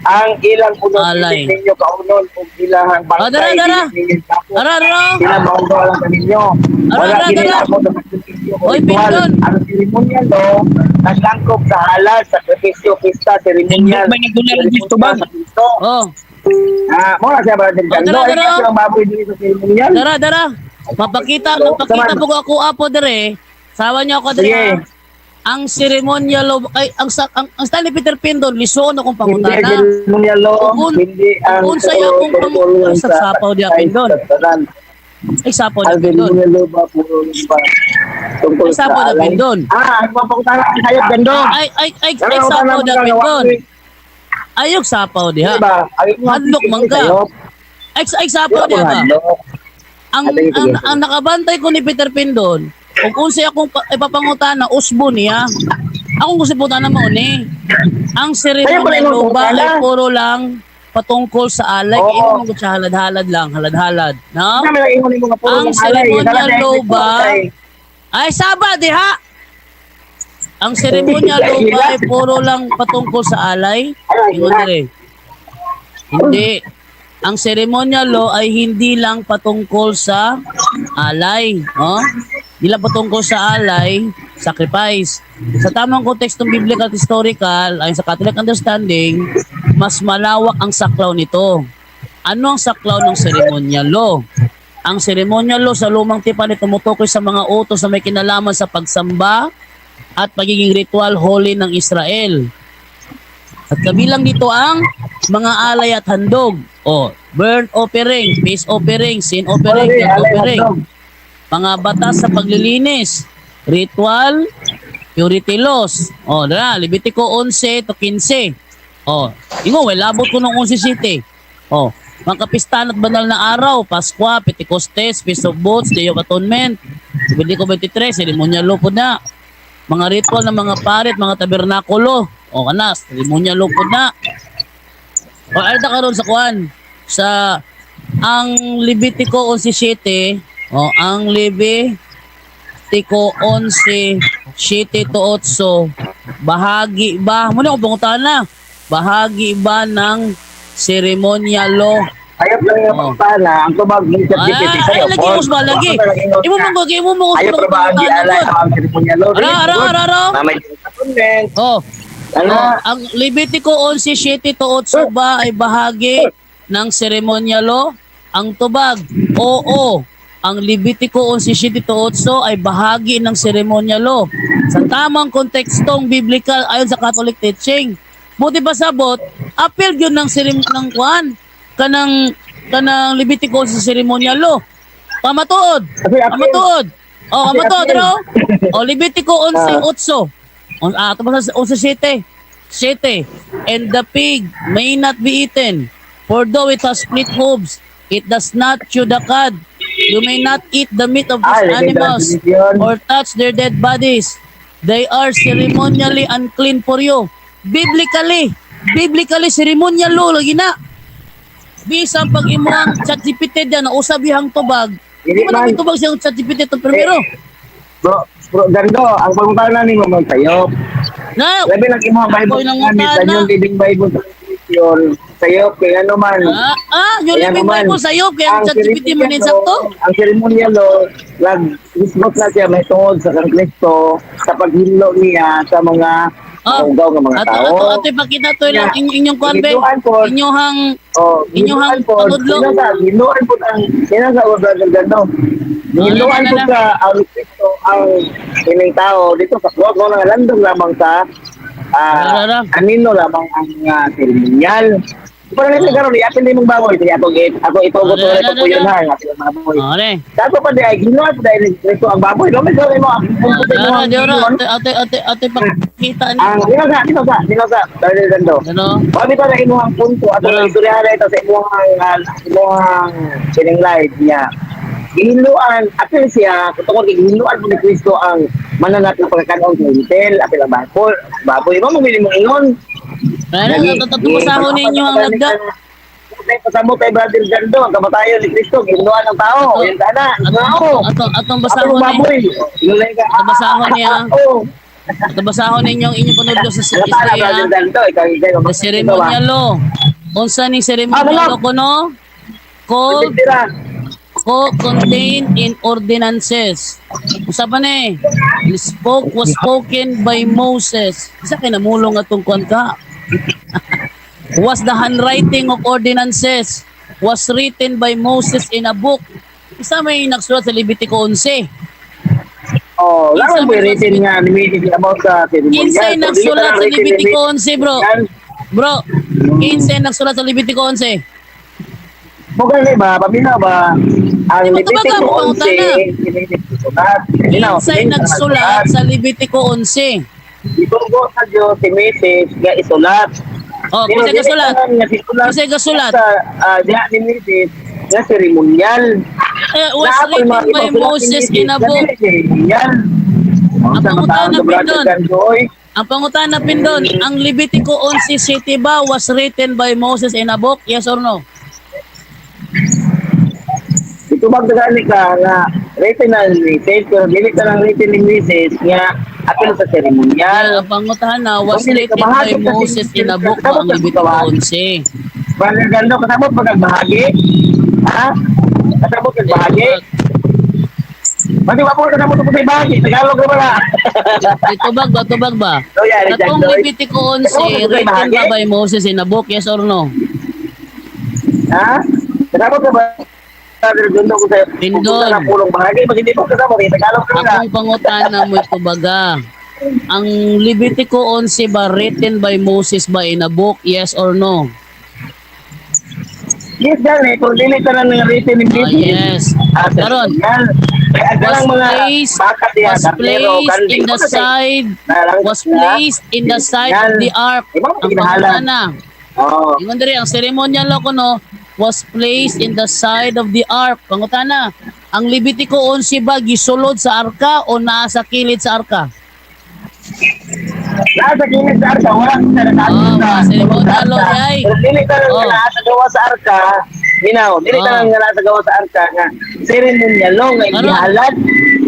ang ilang unon Alay. dili ninyo kaunon ug ilahang Ah, dara, bangkay dara. dili ninyo tapos. Ara ara. Sila maungaw lang kaninyo. Ara, Wala ara, gini dara. ako sa sakripisyo o Oy, ritual. Pindon. Ang seremonyal law nasangkop sa halal, sakripisyo, pista, seremonyal. May nagdula ng gift bag. Oh, Ah, mo na siya brother Oh, dara, Gando. Ay dara. kasi ang baboy dili sa seremonyal. dara dara. Mapakita, mapakita po ko ako apo dire. Sawa niyo ako dire. Sige. ha? Ang seremonyal law ay ang sa- ang Stanley Peter Pindon lisuon akong Hindi ang pangutana. seremonyal law, Kung- hindi ang kung sa'yo, kung tutulungan sa sapaw di sa Pindon. tanan. Ay sapaw Ang na Pindon. seremonyal law ba puro ba tungkol Ay, sa sapaw na alay? Pindon. Ah, ang pangutana ang sayop gando. Ay ay ay ay sapaw na Pindon. Ayok sapaw diha. Diba? Ay, Hadlok man ka. Ay ay sapaw diha ba? Ang Ah, sige, ang, sige. ang nakabantay ko ni Peter Pindon, kung unsay akong ipapangutana usbo niya. Akong gusto putana mo ni. Ang Ayaw pala seremonyal imong law ba ay pangutana. puro lang patungkol sa alay. Oo. Kaya mo gud siya halad-halad lang, halad-halad, no? Ang Ang seremonyal law ba? Ay saba diha. Ang seremonyal law ba ay puro lang patungkol sa alay? Ingon dire. Hindi. Ang seremonyal law ay hindi lang patungkol sa alay, oh? Hindi lang patungkol sa alay, sacrifice. Sa tamang kontekstong biblical at historical, ayon sa Catholic understanding, mas malawak ang saklaw nito. Ano ang saklaw ng seremonyal law? Ang seremonyal law sa lumang tipan ay tumutukoy sa mga utos na may kinalaman sa pagsamba at pagiging ritual holy ng Israel. At kabilang dito ang mga alay at handog. O, burnt offering, peace offering, sin offering, guilt offering. Mga batas sa paglilinis, ritual, purity laws. O, dara, Levitico 11 to 15. O, ingo, well, labot ko ng 11 city. O, mga kapistahan at banal na araw, Paskwa, Pentecostes, Feast of Booths, Day of Atonement, Levitico 23, Ceremonial Law po na. Mga ritual ng mga pare at mga tabernakulo. O, kanas, ceremonial law po na. O, ay ta karon sa kuan sa ang Levitico 11:7, o ang Levitico 11:7 to 8, bahagi ba, muna akong pangutana, bahagi ba ng ceremonial law? Ayop lang yung Oh. pangutana, ang tubag ng Ay, ChatGPT sa'yo. ay, lagi mo ba lagi? Imo man ko, imo mo Ayop ra ba ang gialay ang seremonyal law? Ara, ara, ara, ara. Mamay atonement. Oh, Ano? oh, ang Levitico 11:7 to 8 ba ay bahagi ng seremonyal law? Ang tubag, oo. Ang Levitico 11:7 to 8 ay bahagi ng seremonyal law. Sa tamang kontekstong biblical ayon sa Catholic teaching. Buti pa sabot, appeal yun ng ng kwan kanang kanang Levitico sa seremonyal law. Pamatuod. Kasi appeal. Pamatuod. Oh, Kasi pamatuod, appeal. no? O Levitico 11:8. Tapos sa 11:7. 7. And the pig may not be eaten, for though it has split hooves, it does not chew the cud. You may not eat the meat of these Ah, lagay animals translation. or touch their dead bodies. They are ceremonially unclean for you. Biblically, biblically ceremonial law lagi na. Bisan pag imuang ChatGPT diyan na usab ihang tubag. Dili Di man man. ang tubag siyang ChatGPT itong primero. Bro, Bro, Gando, ang pangutana nimo may sayop. Na, Labi lang imong Bible Ako'y nangutana. gamit, ang Living Bible Translation, sayop kay ano man. Yung Kaya Living naman, Bible sayop kaya ang ChatGPT man seremonyal insakto. Ang seremonyal law, nag-ismot na siya may tungod sa kang Kristo sa paghilo niya sa mga ugaw ng mga Ato tao. ato ato ipakita to ilang inyong kuan be. Ginuan po. Inyohang Oh, Inyong ginuan po, panudlo. Ginuan po ang kinasa o brother Gando. Ginuan na, po na. sa ang Kristo ang ining tao dito sa cross no nga landong lamang sa Ra, ra, ra. anino lamang ang seremonyal. Pero nito karon iapil nimong baboy sige ako ako itugot Ra, ra, ko ra, po yun ra. ha ang apil ang baboy. Are. Dato pa di ay ginuan po dahil ni Kristo ang baboy. Dami sa imo ang Ara, di ora ate ate ate ate pakita ni. Ang dino sa brother Gando. Ano? Babi pa na imuhang punto at Ano? ang istoryahan ito sa imuhang sining live niya. Gihinluan, apil siya, tungkol kay gihinluan po ni Kristo ang mananat ng pagkakaroon sa hintel, apil ang baboy, baboy mo, mabili mong ingon. Ano, ato basahon ninyo ang lagda. Pasamo kay Brother Gando, ang kamatayon ni Kristo, gihinluan ng tao. Ato- Yun ka na, Ato tao. ato atong Apil basahon ang ni. baboy. Yun ka. Ato basahon niya. Oo. Ato basahon ninyo ang inyong panudlo sa Ano pa na, istorya. Brother Gando, ikaw, ikaw, The ceremonial law. Unsa ni ceremonial Ah, law kuno? Called contained in ordinances. Unsa pa ni? Spoke was spoken by Moses. Isa kay namulong atong kuan ka. Was the handwriting of ordinances was written by Moses in a book. Isa may nagsulat sa Levitico 11. Oh, Kinsa laro mo may written nga ni Mrs. about sa ceremonial. Kinsay So, dili nagsulat ka lang sa written ni Levitico Mrs. 11, bro? Bro, kinsay nagsulat sa Levitico 11? Mo gani ba, paminaw ba? Ang Di ba tubaga, Levitico pangutana? 11, kinisulat. Minaw, Kinsay nagsulat sa Levitico 11? Itugo sa Diyos si Mrs. nga isulat. Oh, Pero kinsay dili gasulat? tanan nga sisulat Kinsay gasulat? sa diha ni Mrs. nga seremonial. Eh, was Naapol written mga by ibang sulat ni Moses Mrs. in a nga book. dili seremonial. Ang Ang pangutana, sa Pindon. Gandoy. Ang pangutana pindon, ang Levitico 11 city ba was written by Moses in a book? Yes or no? Itubag na gani ka nga written na ni Mrs. pero dili ka lang written ni Mrs. nga apil sa seremonial. Ang pangutana was Kung dili written ka by bahagi kasi Moses in a book ba kasabot ang ka Levitico bahagi. 11? Brother Gando, kasabot ba kag bahagi? Ha? Kasabot kag bahagi? Pati wa po kasabot ko sa bahagi. Tagalog ra ba? Tubag ba? Tubag ba? So yeah, Katong Gando. Levitico 11, Kasabot ka sa written bahagi? ba by Moses in a book? Yes or no? Ha? Kasabot ka ba? Brother Gando ko sa Pindon. kung sa pulong bahagi, pag hindi mo kasabot, kay Tagalog ra ba? Akong pangutana mo tubaga. Ang Levitico 11 ba written by Moses ba in a book? Yes or no? Yes, gani, kung dili ka lang ng written ni Ah, Mrs. yes. Ah, Karon, seremonial. Kaya ang was kanang mga placed baka diha, was karnero, placed kandi. in the side was placed in the side of the ark. Iba mo Ang ginahalan. pangutana. Oo. Ingon diri ang ceremonial law kuno was placed in the side of the ark. Pangutana, ang Levitico 11 ba gisulod sa arka o naa sa kilid sa arka? Nasa kilid sa arka, wala sa nasa Oh, sa mga seremonial law, ay. Pero dili ka lang Oh. nga nasa gawa sa arka, minaw, dili ka Oh. lang nga nasa gawa sa arka nga seremonial law nga Karon. gihalad.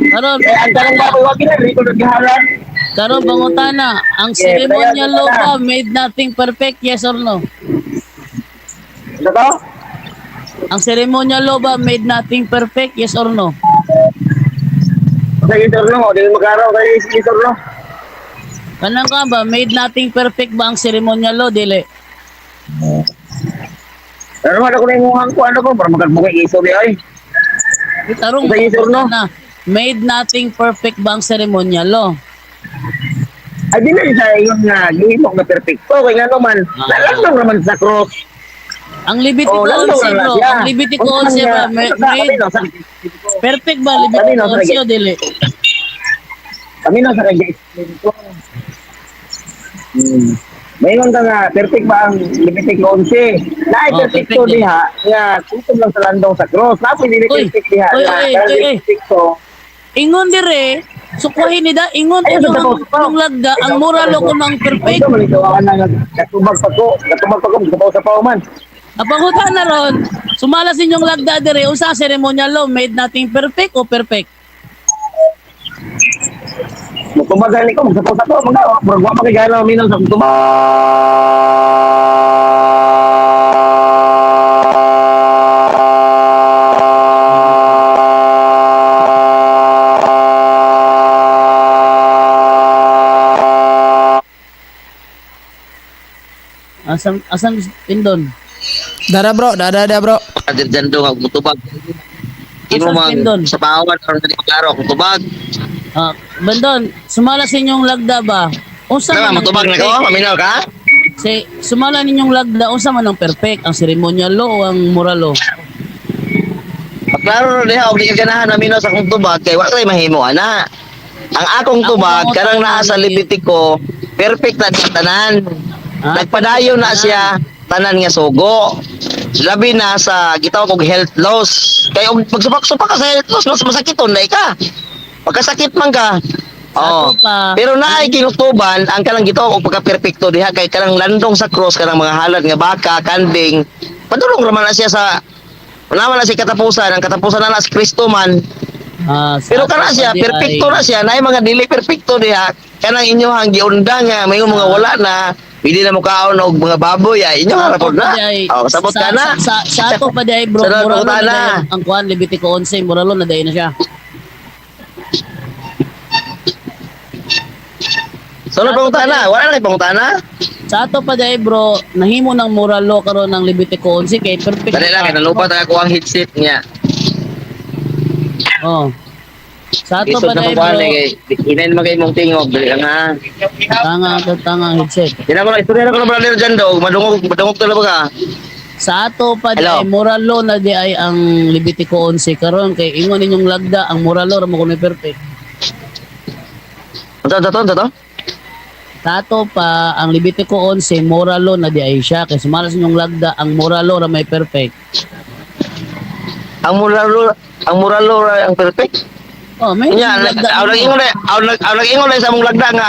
Karon, Eh, ang tanong baboy, wag gina, dili ko na gihalad. karon pangutana, ang Yeah, ceremonial law kaya- ba made nothing perfect? Yes or no? Ano to? Ang ceremonial law ba made nothing perfect? Yes or no? Sa itorno, dili magkaraw kay itorno. Kanang ka ba made nothing perfect ba ang ceremonial law dili? Ano man ako na imong ko ano ko para magkabugay iso di ay. Tarong Sa yes or no? na made nothing perfect ba ang ceremonial law? Ay dili sa ingon nga gihimo nga perfecto kay ngano man Ah. nalandong naman sa cross. Ang Levitico Oh, landong 11 na bro, siya. ang Levitico Unsa 11 ba nga- made perfect ba Levitico Kami no, 11 o dili? Kami na sa kanya-explain ko. Mayon ka nga, perfect ba ang Levitico 11? Naay Oh, perfecto perfect din. diha nga kutob lang sa landong sa cross. Napoy dili Uy, perfect diha uy, nga uy, kanang uy, uy. perfecto. Ingon dire, sukwahin ni da, ingon Ayun, inyo sa ang tabaw. ang lagda, ang moral ko ng perfect. Ito malito ka na katubag pa ko, katubag pa ko, sapaw sa man. Ang pangutan na ron, sumala sa inyong lagda dire, unsa ang ceremonial law made nothing perfect o perfect? Tubag gani ko magsapot-sapot mga murag wa pa kay gana maminaw sa akong tubag. Asan asan Pindon? Dara bro, dara dara bro. Brother Jando nga mutubag. Imo Asan man Pindon? sa pawan aron dili maklaro akong tubag. Ah, Bandon, sumala sa inyong lagda ba? Unsa Kaya man ang mutubag na ko, perfect? maminaw ka? Si sumala ninyong lagda, unsa man ang perfect? Ang ceremonial law o ang moral law? Maklaro ra diha og di ka ganahan maminaw sa akong tubag kay wa kay mahimo ana. Ang akong Ako tubag ang karang naa sa utang- Levitico, perfect na siya tanan. Ah, Nagpadayon na tanan. siya tanan nga sugo. Labi na sa gitawag og health loss. Kay og pagsupak-supak ka sa health loss, mas masakiton na ka. Pagkasakit man ka. Sa Oh. ato pa, Pero naay kinutuban ang kanang gitawag og pagka-perpekto diha kay kanang landong sa cross kanang mga halad nga baka, kanding. Padulong ra man na siya sa wala man na siya katapusan, ang katapusan na na si Kristo man. Ah, sa Pero ato kana pa siya, di perpekto ay- na siya, naay mga dili perpekto diha. Kanang inyohang giundang nga may mga wala na, pwede na mukaon og mga baboy ay inyo Sa ato harapon pa na. di ay- Oh, kasabot ka na. Sa ato pa di ay bro, Sunod, moral law puta na na. di ay ang kuan Levitico 11, moral law na di ay na siya. Sunod pangutana, wala na kay pangutana. Sa ato pa di ay bro, nahimo ng moral law karon ng Levitico 11 kay perfect. Dali lang kay nalupat ang ako ang headset niya. Oh. Sa ato Isod pa na di ay pagkuhan bro, kay hinain man kay imong tingog dali lang ha. tanga tanga ang headset. Dili ko istorya na ko na brother dyan dog, madungog madungog talaga ka. Sa ato pa di Hello. ay moral law na di ay ang Levitico 11 karon kay ingon ninyong lagda ang moral law ra mo kuno perfect. Unsa unsa to, unsa to? Sa ato pa ang Levitico 11 moral law na di ay siya kay sumala sa inyong lagda ang moral law ra may perfect. Ang moral law ra ang perfect. Oh, may Nya, lagda aw ninyo. nag-ingon aw nag aw nag-ingon sa among lagda nga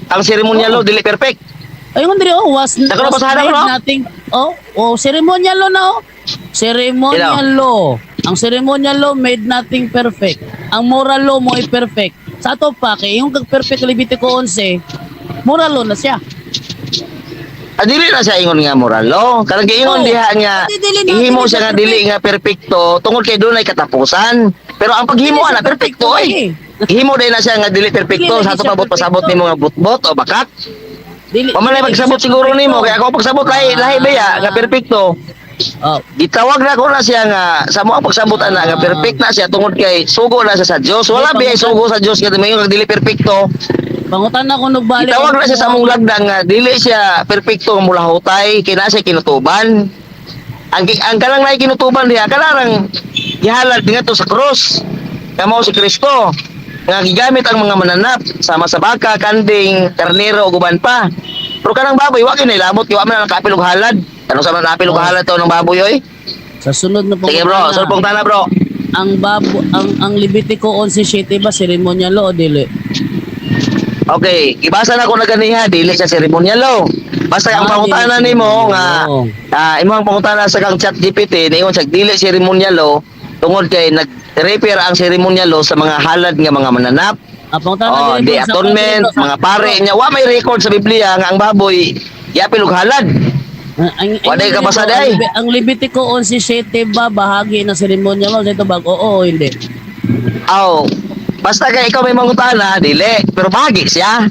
ang seremonyal law dili perfect. Ayun diri oh was, Nako, was basahan ako, made no? nothing. Oh, oh ceremonial law na oh. Ceremonial law. Ang ceremonial law made nothing perfect. Ang moral law mo ay perfect. Sa ato pa kay yung kag perfect Levitico 11, moral law na siya. Ah, dili na siya ingon nga moral law. Kanang giingon Oo. diha nga Di, dili na, ihimo dili siya siya nga dili nga perpekto tungod kay dunay katapusan. Pero ang paghimo Dili siya ana perpekto perpekto, oy. eh. Himo din na siya nga dili perpekto Dili sa ato siya pa bot pasabot perpekto. nimo nga butbot o bakat. Dili. Pamalay dili pagsabot siya siguro perpekto. nimo kay ako pagsabot lahi lahi ba ya nga perpekto. Oh, Gitawag na ko na siya nga sa mo ang pagsabot ana nga perfect na siya tungod kay sugo na siya sa Dios. Wala Ay, biya sugo sa Dios kay mayon nga dili perpekto. pangutan na kung nagbalik. Gitawag na siya sa among lagda nga dili siya perpekto nga mulahutay kay naa siya kinutuban. Ang kanang naay kinutuban diha kanarang gihalad ngadto sa krus. Kamo si Kristo nga gigamit ang mga mananap sama sa baka, kanding, karnero ug uban pa. Pero kanang baboy wa gyud lamot kay wa man nakaapil og halad. Ano sa man nakaapil og halad to ng baboy oy? Sa sunod na Sige bro, pangutana, sulpong tana bro. Ang babo ang Levitico 11:7 ba ceremonial law o dili? Okay, gibasa na ko na ganiha dili siya seremonyal law. Basta ang Ah, pangutana dili nimo seremonyal nga law. imo ang pangutana sa kang Chat GPT niingon siya dili seremonyal law tungod kay nag-refer ang seremonyal law sa mga halad nga mga mananap. Ah, pangutana Oh, dili, the bro, sa- atonement, mga pare niya wa may record sa Biblia nga ang baboy giapil og halad. Ang, Wala ang, ka basa, ang, day. ang Levitico 11:7 ba bahagi ng seremonya mo? Ito ba? Oo o hindi. Aw, basta kay ikaw may mangutana, dili, pero bahagi siya.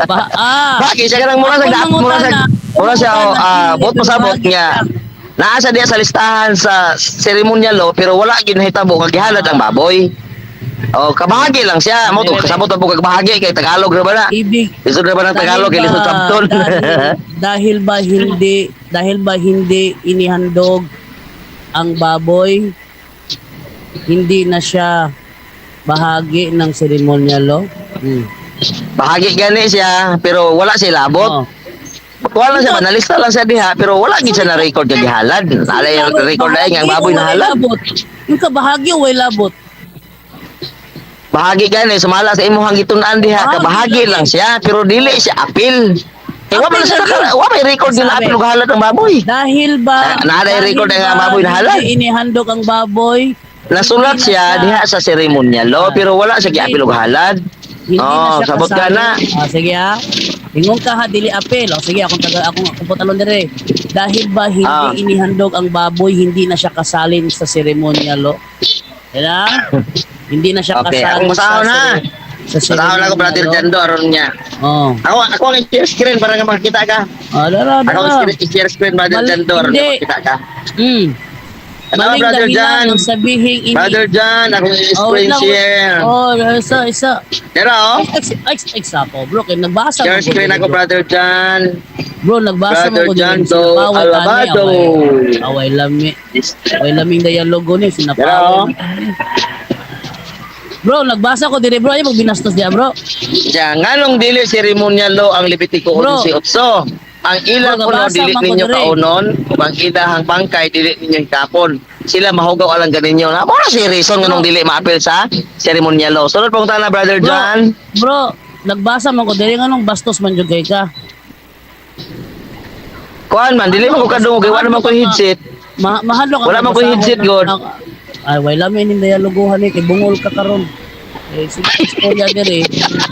Ba, ah, Bahagi siya kanang mura sa Ako mura sa mangutana. mura siya oh, Mangutana, dili, bot pero pasabot bahagi nga. siya. Naa sa diya sa listahan sa seremonyal law, pero wala gyud nahitabo nga gihalad ang baboy. Oh, kabahagi lang siya. Mo to kasabot ang kag bahagi kay Tagalog ra ba na? Ibig Lisod ra ba ng Tagalog kay lisod sabton. dahil, dahil ba hindi inihandog ang baboy, hindi na siya bahagi ng seremonyal law? Hmm. Bahagi gani siya pero wala siya labot. Oo. Wala siya manalista lang siya diha pero wala gid siya na record nga gihalad. Alay record ay nga ang baboy Bahagi o na walay halad. labot? Yung kabahagi o way labot? Bahagi gani sumala sa imong gitun-an diha Bahagi kabahagi lang lang siya pero dili siya apil. Eh, wa man Apil siya lang yun. wa may record nga Sabi. naapil og halad ang baboy. Dahil ba Na- naa dahil record ang ba baboy na halal? hindi inihandog ang baboy? Nasulat hindi na siya diha sa seremonyal law pero wala siya giapil og halad. Hindi na Oh, siya sabot ka kasali. na. Ah, sige ha. Ingon ka ha, dili apel. O, sige, akong taga akong akong putalon dire. Dahil ba hindi inihandog ang baboy, hindi na siya kasalin sa seremonya lo? Diba? Hindi na siya Okay, kasalin akong basahon na. sa Basahon na ako, Brother seremonya lo. Jando, aron niya. Oh. Ako, ako ang i-share screen para nga makita ka. Ah, dara, Ako dara. ang i-share screen, Brother Jando, aron Hindi. nga makita ka. Ano, Maling Brother dahilan Jan? ang sabihin ini. Brother Jan, ako Oh, wait i-screen lang, wait. share. Oh, isa, isa. Pero, oh, Ay, ay, ay, sapo, bro. Kaya nagbasa share man ko screen diri, ako, bro. Brother Jan. Bro, nagbasa Brother mo ko diri. Jando Sinapaway tani, Alabado. away. Away lami. Away laming dialogo ni Pero, sinapaway. Bro, nagbasa ko diri, bro. Ay, magbinastos diya, bro. Siya, nganong dili seremonyal law ang Levitico Bro. 11:8. Ang ilang Bro, kuno gabasa dili man ko ninyo diri. kaunon, ug ang ilahang bangkay dili ninyo ikapon. Sila mahugaw alang ganinyo. Na mo na si reason nganong dili maapil sa seremonyal law. Sunod pong tana, Brother Bro, John. bro, nagbasa man ko diri, nganong bastos man jud kay ka. Kuan man dili man ko kadungog, kay wala man ko headset. Mahalo ka Wala man ko'y basahon headset, God. Ay, way lami ning dialogohan ni kay bungol ka karon. Eh, sige, istorya diri.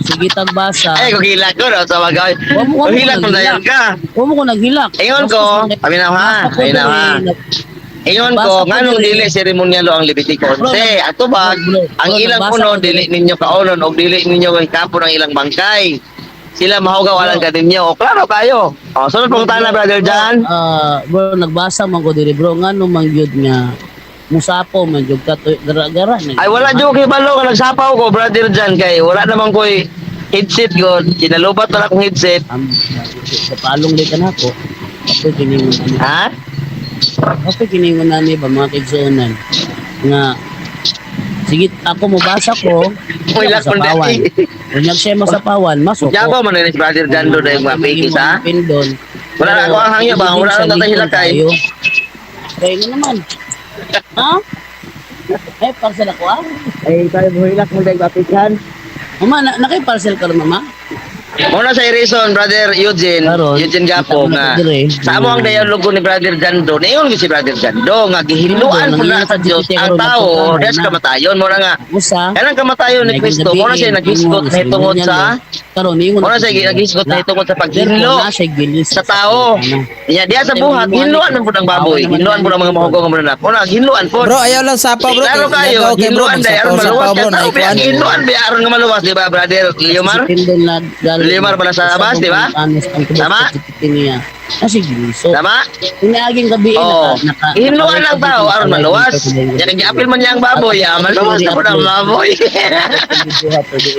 Sige, tagbasa. Ay, kung hilak ko no sa magay. Wa Kung mo hilak ko naghilak. dayon ka. Wa mo ko naghilak. Ingon ko, Bastos man- paminaw ha, Basta ko paminaw ha. diri, Ingon Basta ko, ko nganong diri. dili seremonyal law ang Levitico Bro, 11. Ato ba, bro, ang bro, ilang nagbasa kuno ko dili diri. ninyo kaunon og dili ninyo ikapon ang ilang bangkay. Sila mahugaw alang kaninyo. O klaro kayo. O sunod pong tana, Brother John. Ah, bro, nagbasa man ko diri, bro, ngano man gyud nga musapo man gyud ka gara-gara na. Ay wala jud kay balo nga nagsapaw ko, Brother John, kay wala naman koy headset ko. Kinalubat na akong headset. Sa palong di ka nako. Kapoy kiningon ani. Ha? Kapoy kiningon ani ba mga kaigsuonan nga sige ako mobasa ko. Uy, ako lakon sapawan. dai. Unyag siya masapawan, masuko. Yabaw man ni Brother John do dahil mga pikis ha. Pindon. Wala na ako ang hangyo ba? Wala na tatay hilakay. Kaya nga naman. Ha? Eh, parcel ako ah. Ay, tayo buhilak mo dahil papikan. Mama, naki-parcel ka rin, mama? Muna sa reason, Brother Eugene, Karon, Eugene Gapo kita mo na nga diri. sa amo ang dialogo ni Brother Jando, niingon gyud si Brother Jando nga gihinluan Jando, po na nangyari sa sa Dios GPT ang karon, tao naputana des na. kamatayon mo na nga. Usa. Kanang kamatayon ni Kristo, mo na siya naghisgot na hitungod sa karon niingon mo na siya naghisgot na hitungod sa paghinlo sa tao. Nya diha sa buhat, hinluan man pud ang baboy, hinluan pud ang mga mahugaw nga mananap. Mo na hinluan pud. Bro, ayaw lang sapaw, bro. Klaro kayo, Lagaw kay bro, hinluan dai aron magsapaw maluwas sapaw, bro, ka tao, naikuan. hinluan ba aron nga maluwas, di ba, Brother Leomar? Leomar pala sa labas, di ba? Tama? Ah, sige, so, Tama? Inaaging gabi Oo. naka, Hinluan ang tao aron maluwas. Yan ang giapil man niya ang baboy, ah, maluwas na pud ang baboy.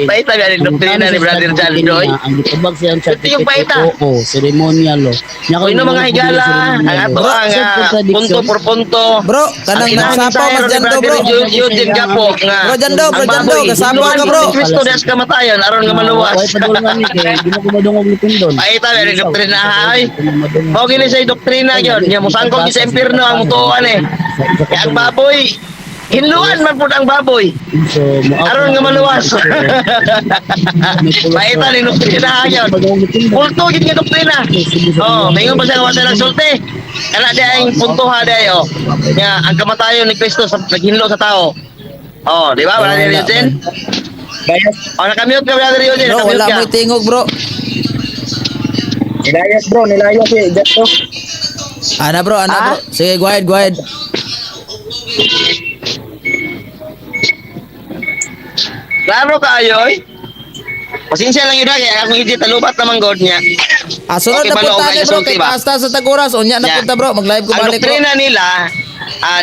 Paita ba ni doktrina ni Brother Jaldoy? Ang gitubag siyang chat. Ito yung paita. Oo, seremonyal lo. Uy, no, mga higala, ang ato ang punto por punto. Bro, kanang Ang inang nagsapaw mas mensahe ni Jando, Brother bro. Eugene Gapo nga. Bro, Jando, bro, ang Jando, baboy, kasapaw hinluan ka, bro. ni Kristo des kamatayon aron nga maluwas. Way padulngan ni kay di mo ko madungog ni Pindon. Paita ba ni doktrina ay. Mao gini sa doktrina gyud, nya mosangkog gyud sa impierno ang mutuan eh. Kaya ang baboy, hinluan man pud ang baboy. So, Aron nga maluwas. Paita ni doktrina gyud. Kulto gyud nga doktrina. Oh, maingon pa siya nga wala nagsulti. Kana di ang punto ha di ay, oh. Nga ang kamatayon ni Kristo sa naghinlo sa tao. Oh, di ba? Brother Wala, Eugene? Oh, nakamute ka, Brother Eugene. Bro, Nakamute wala ka. mo'y tingog, bro. Nilayas bro, nilayas si Jando. Ana, bro, ana, bro. Sige, go ahead, go ahead. Klaro kaayo, oy. Pasensya lang yun ha, kaya akong higit talubat naman God niya. Ah, sunod Okay, na balo, punta okay, ni bro, sulti kay ba? taas sa tag-oras. Unya na Yeah. punta, bro. Mag-live ko Ang balik, bro. doktrina nila,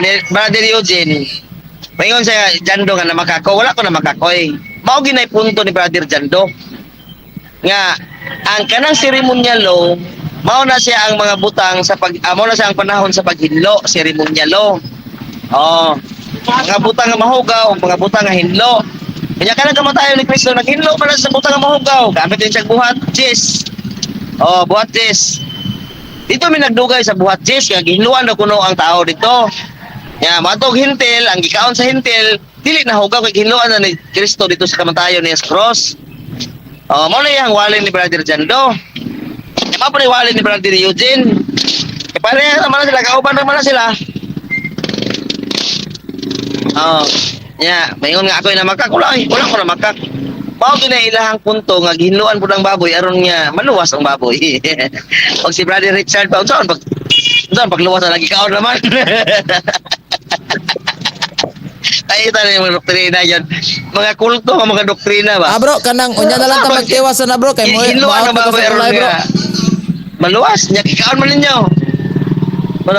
ni Brother Eugene, maingon siya, Jando nga namakako, wala ko namakakoy. Mao ginay punto ni Brother Jando. Nga, ang kanang seremonyal law, mao na siya ang mga butang sa pag mao na siya ang panahon sa paghinlo, seremonyal law. Oh. Mga butang nga mahugaw, mga butang nga hinlo. Kanya kanang kamatayon ni Kristo, naghinlo man na siya sa butang nga mahugaw. Gamit din siya buhat Jis. Oh, buhat Jis. Dito may nagdugay sa buhat Jis, kaya gihinluan na kuno ang tao dito. Ya, matog hintil, ang gikaon sa hintil, dili na hugaw kay gihinluan na ni Kristo dito sa kamatayon niya sa cross. Oh, mo na iyang walin ni Brother Jando. Ya, mao po ni walin ni Brother Eugene. E pareha naman na sila, kauban naman na sila. Oh, ya, maingon nga ako na makak, wala, ay, wala ko na makak. Mao gyud na ilahang punto nga gihinloan pud ang baboy aron nga maluwas ang baboy. Pag si Brother Richard pa unsaon pag unsaon pagluwas na lagi kaon naman. Ay, ito na yung mga doktrina yun. Mga kulto nga mga doktrina ba? Ah bro, kanang unya na lang ta magtiwas na bro kay mo Hinloan mo ang out na ko baboy sa aron tulay bro. nga maluwas. Nya kikaon man ninyo.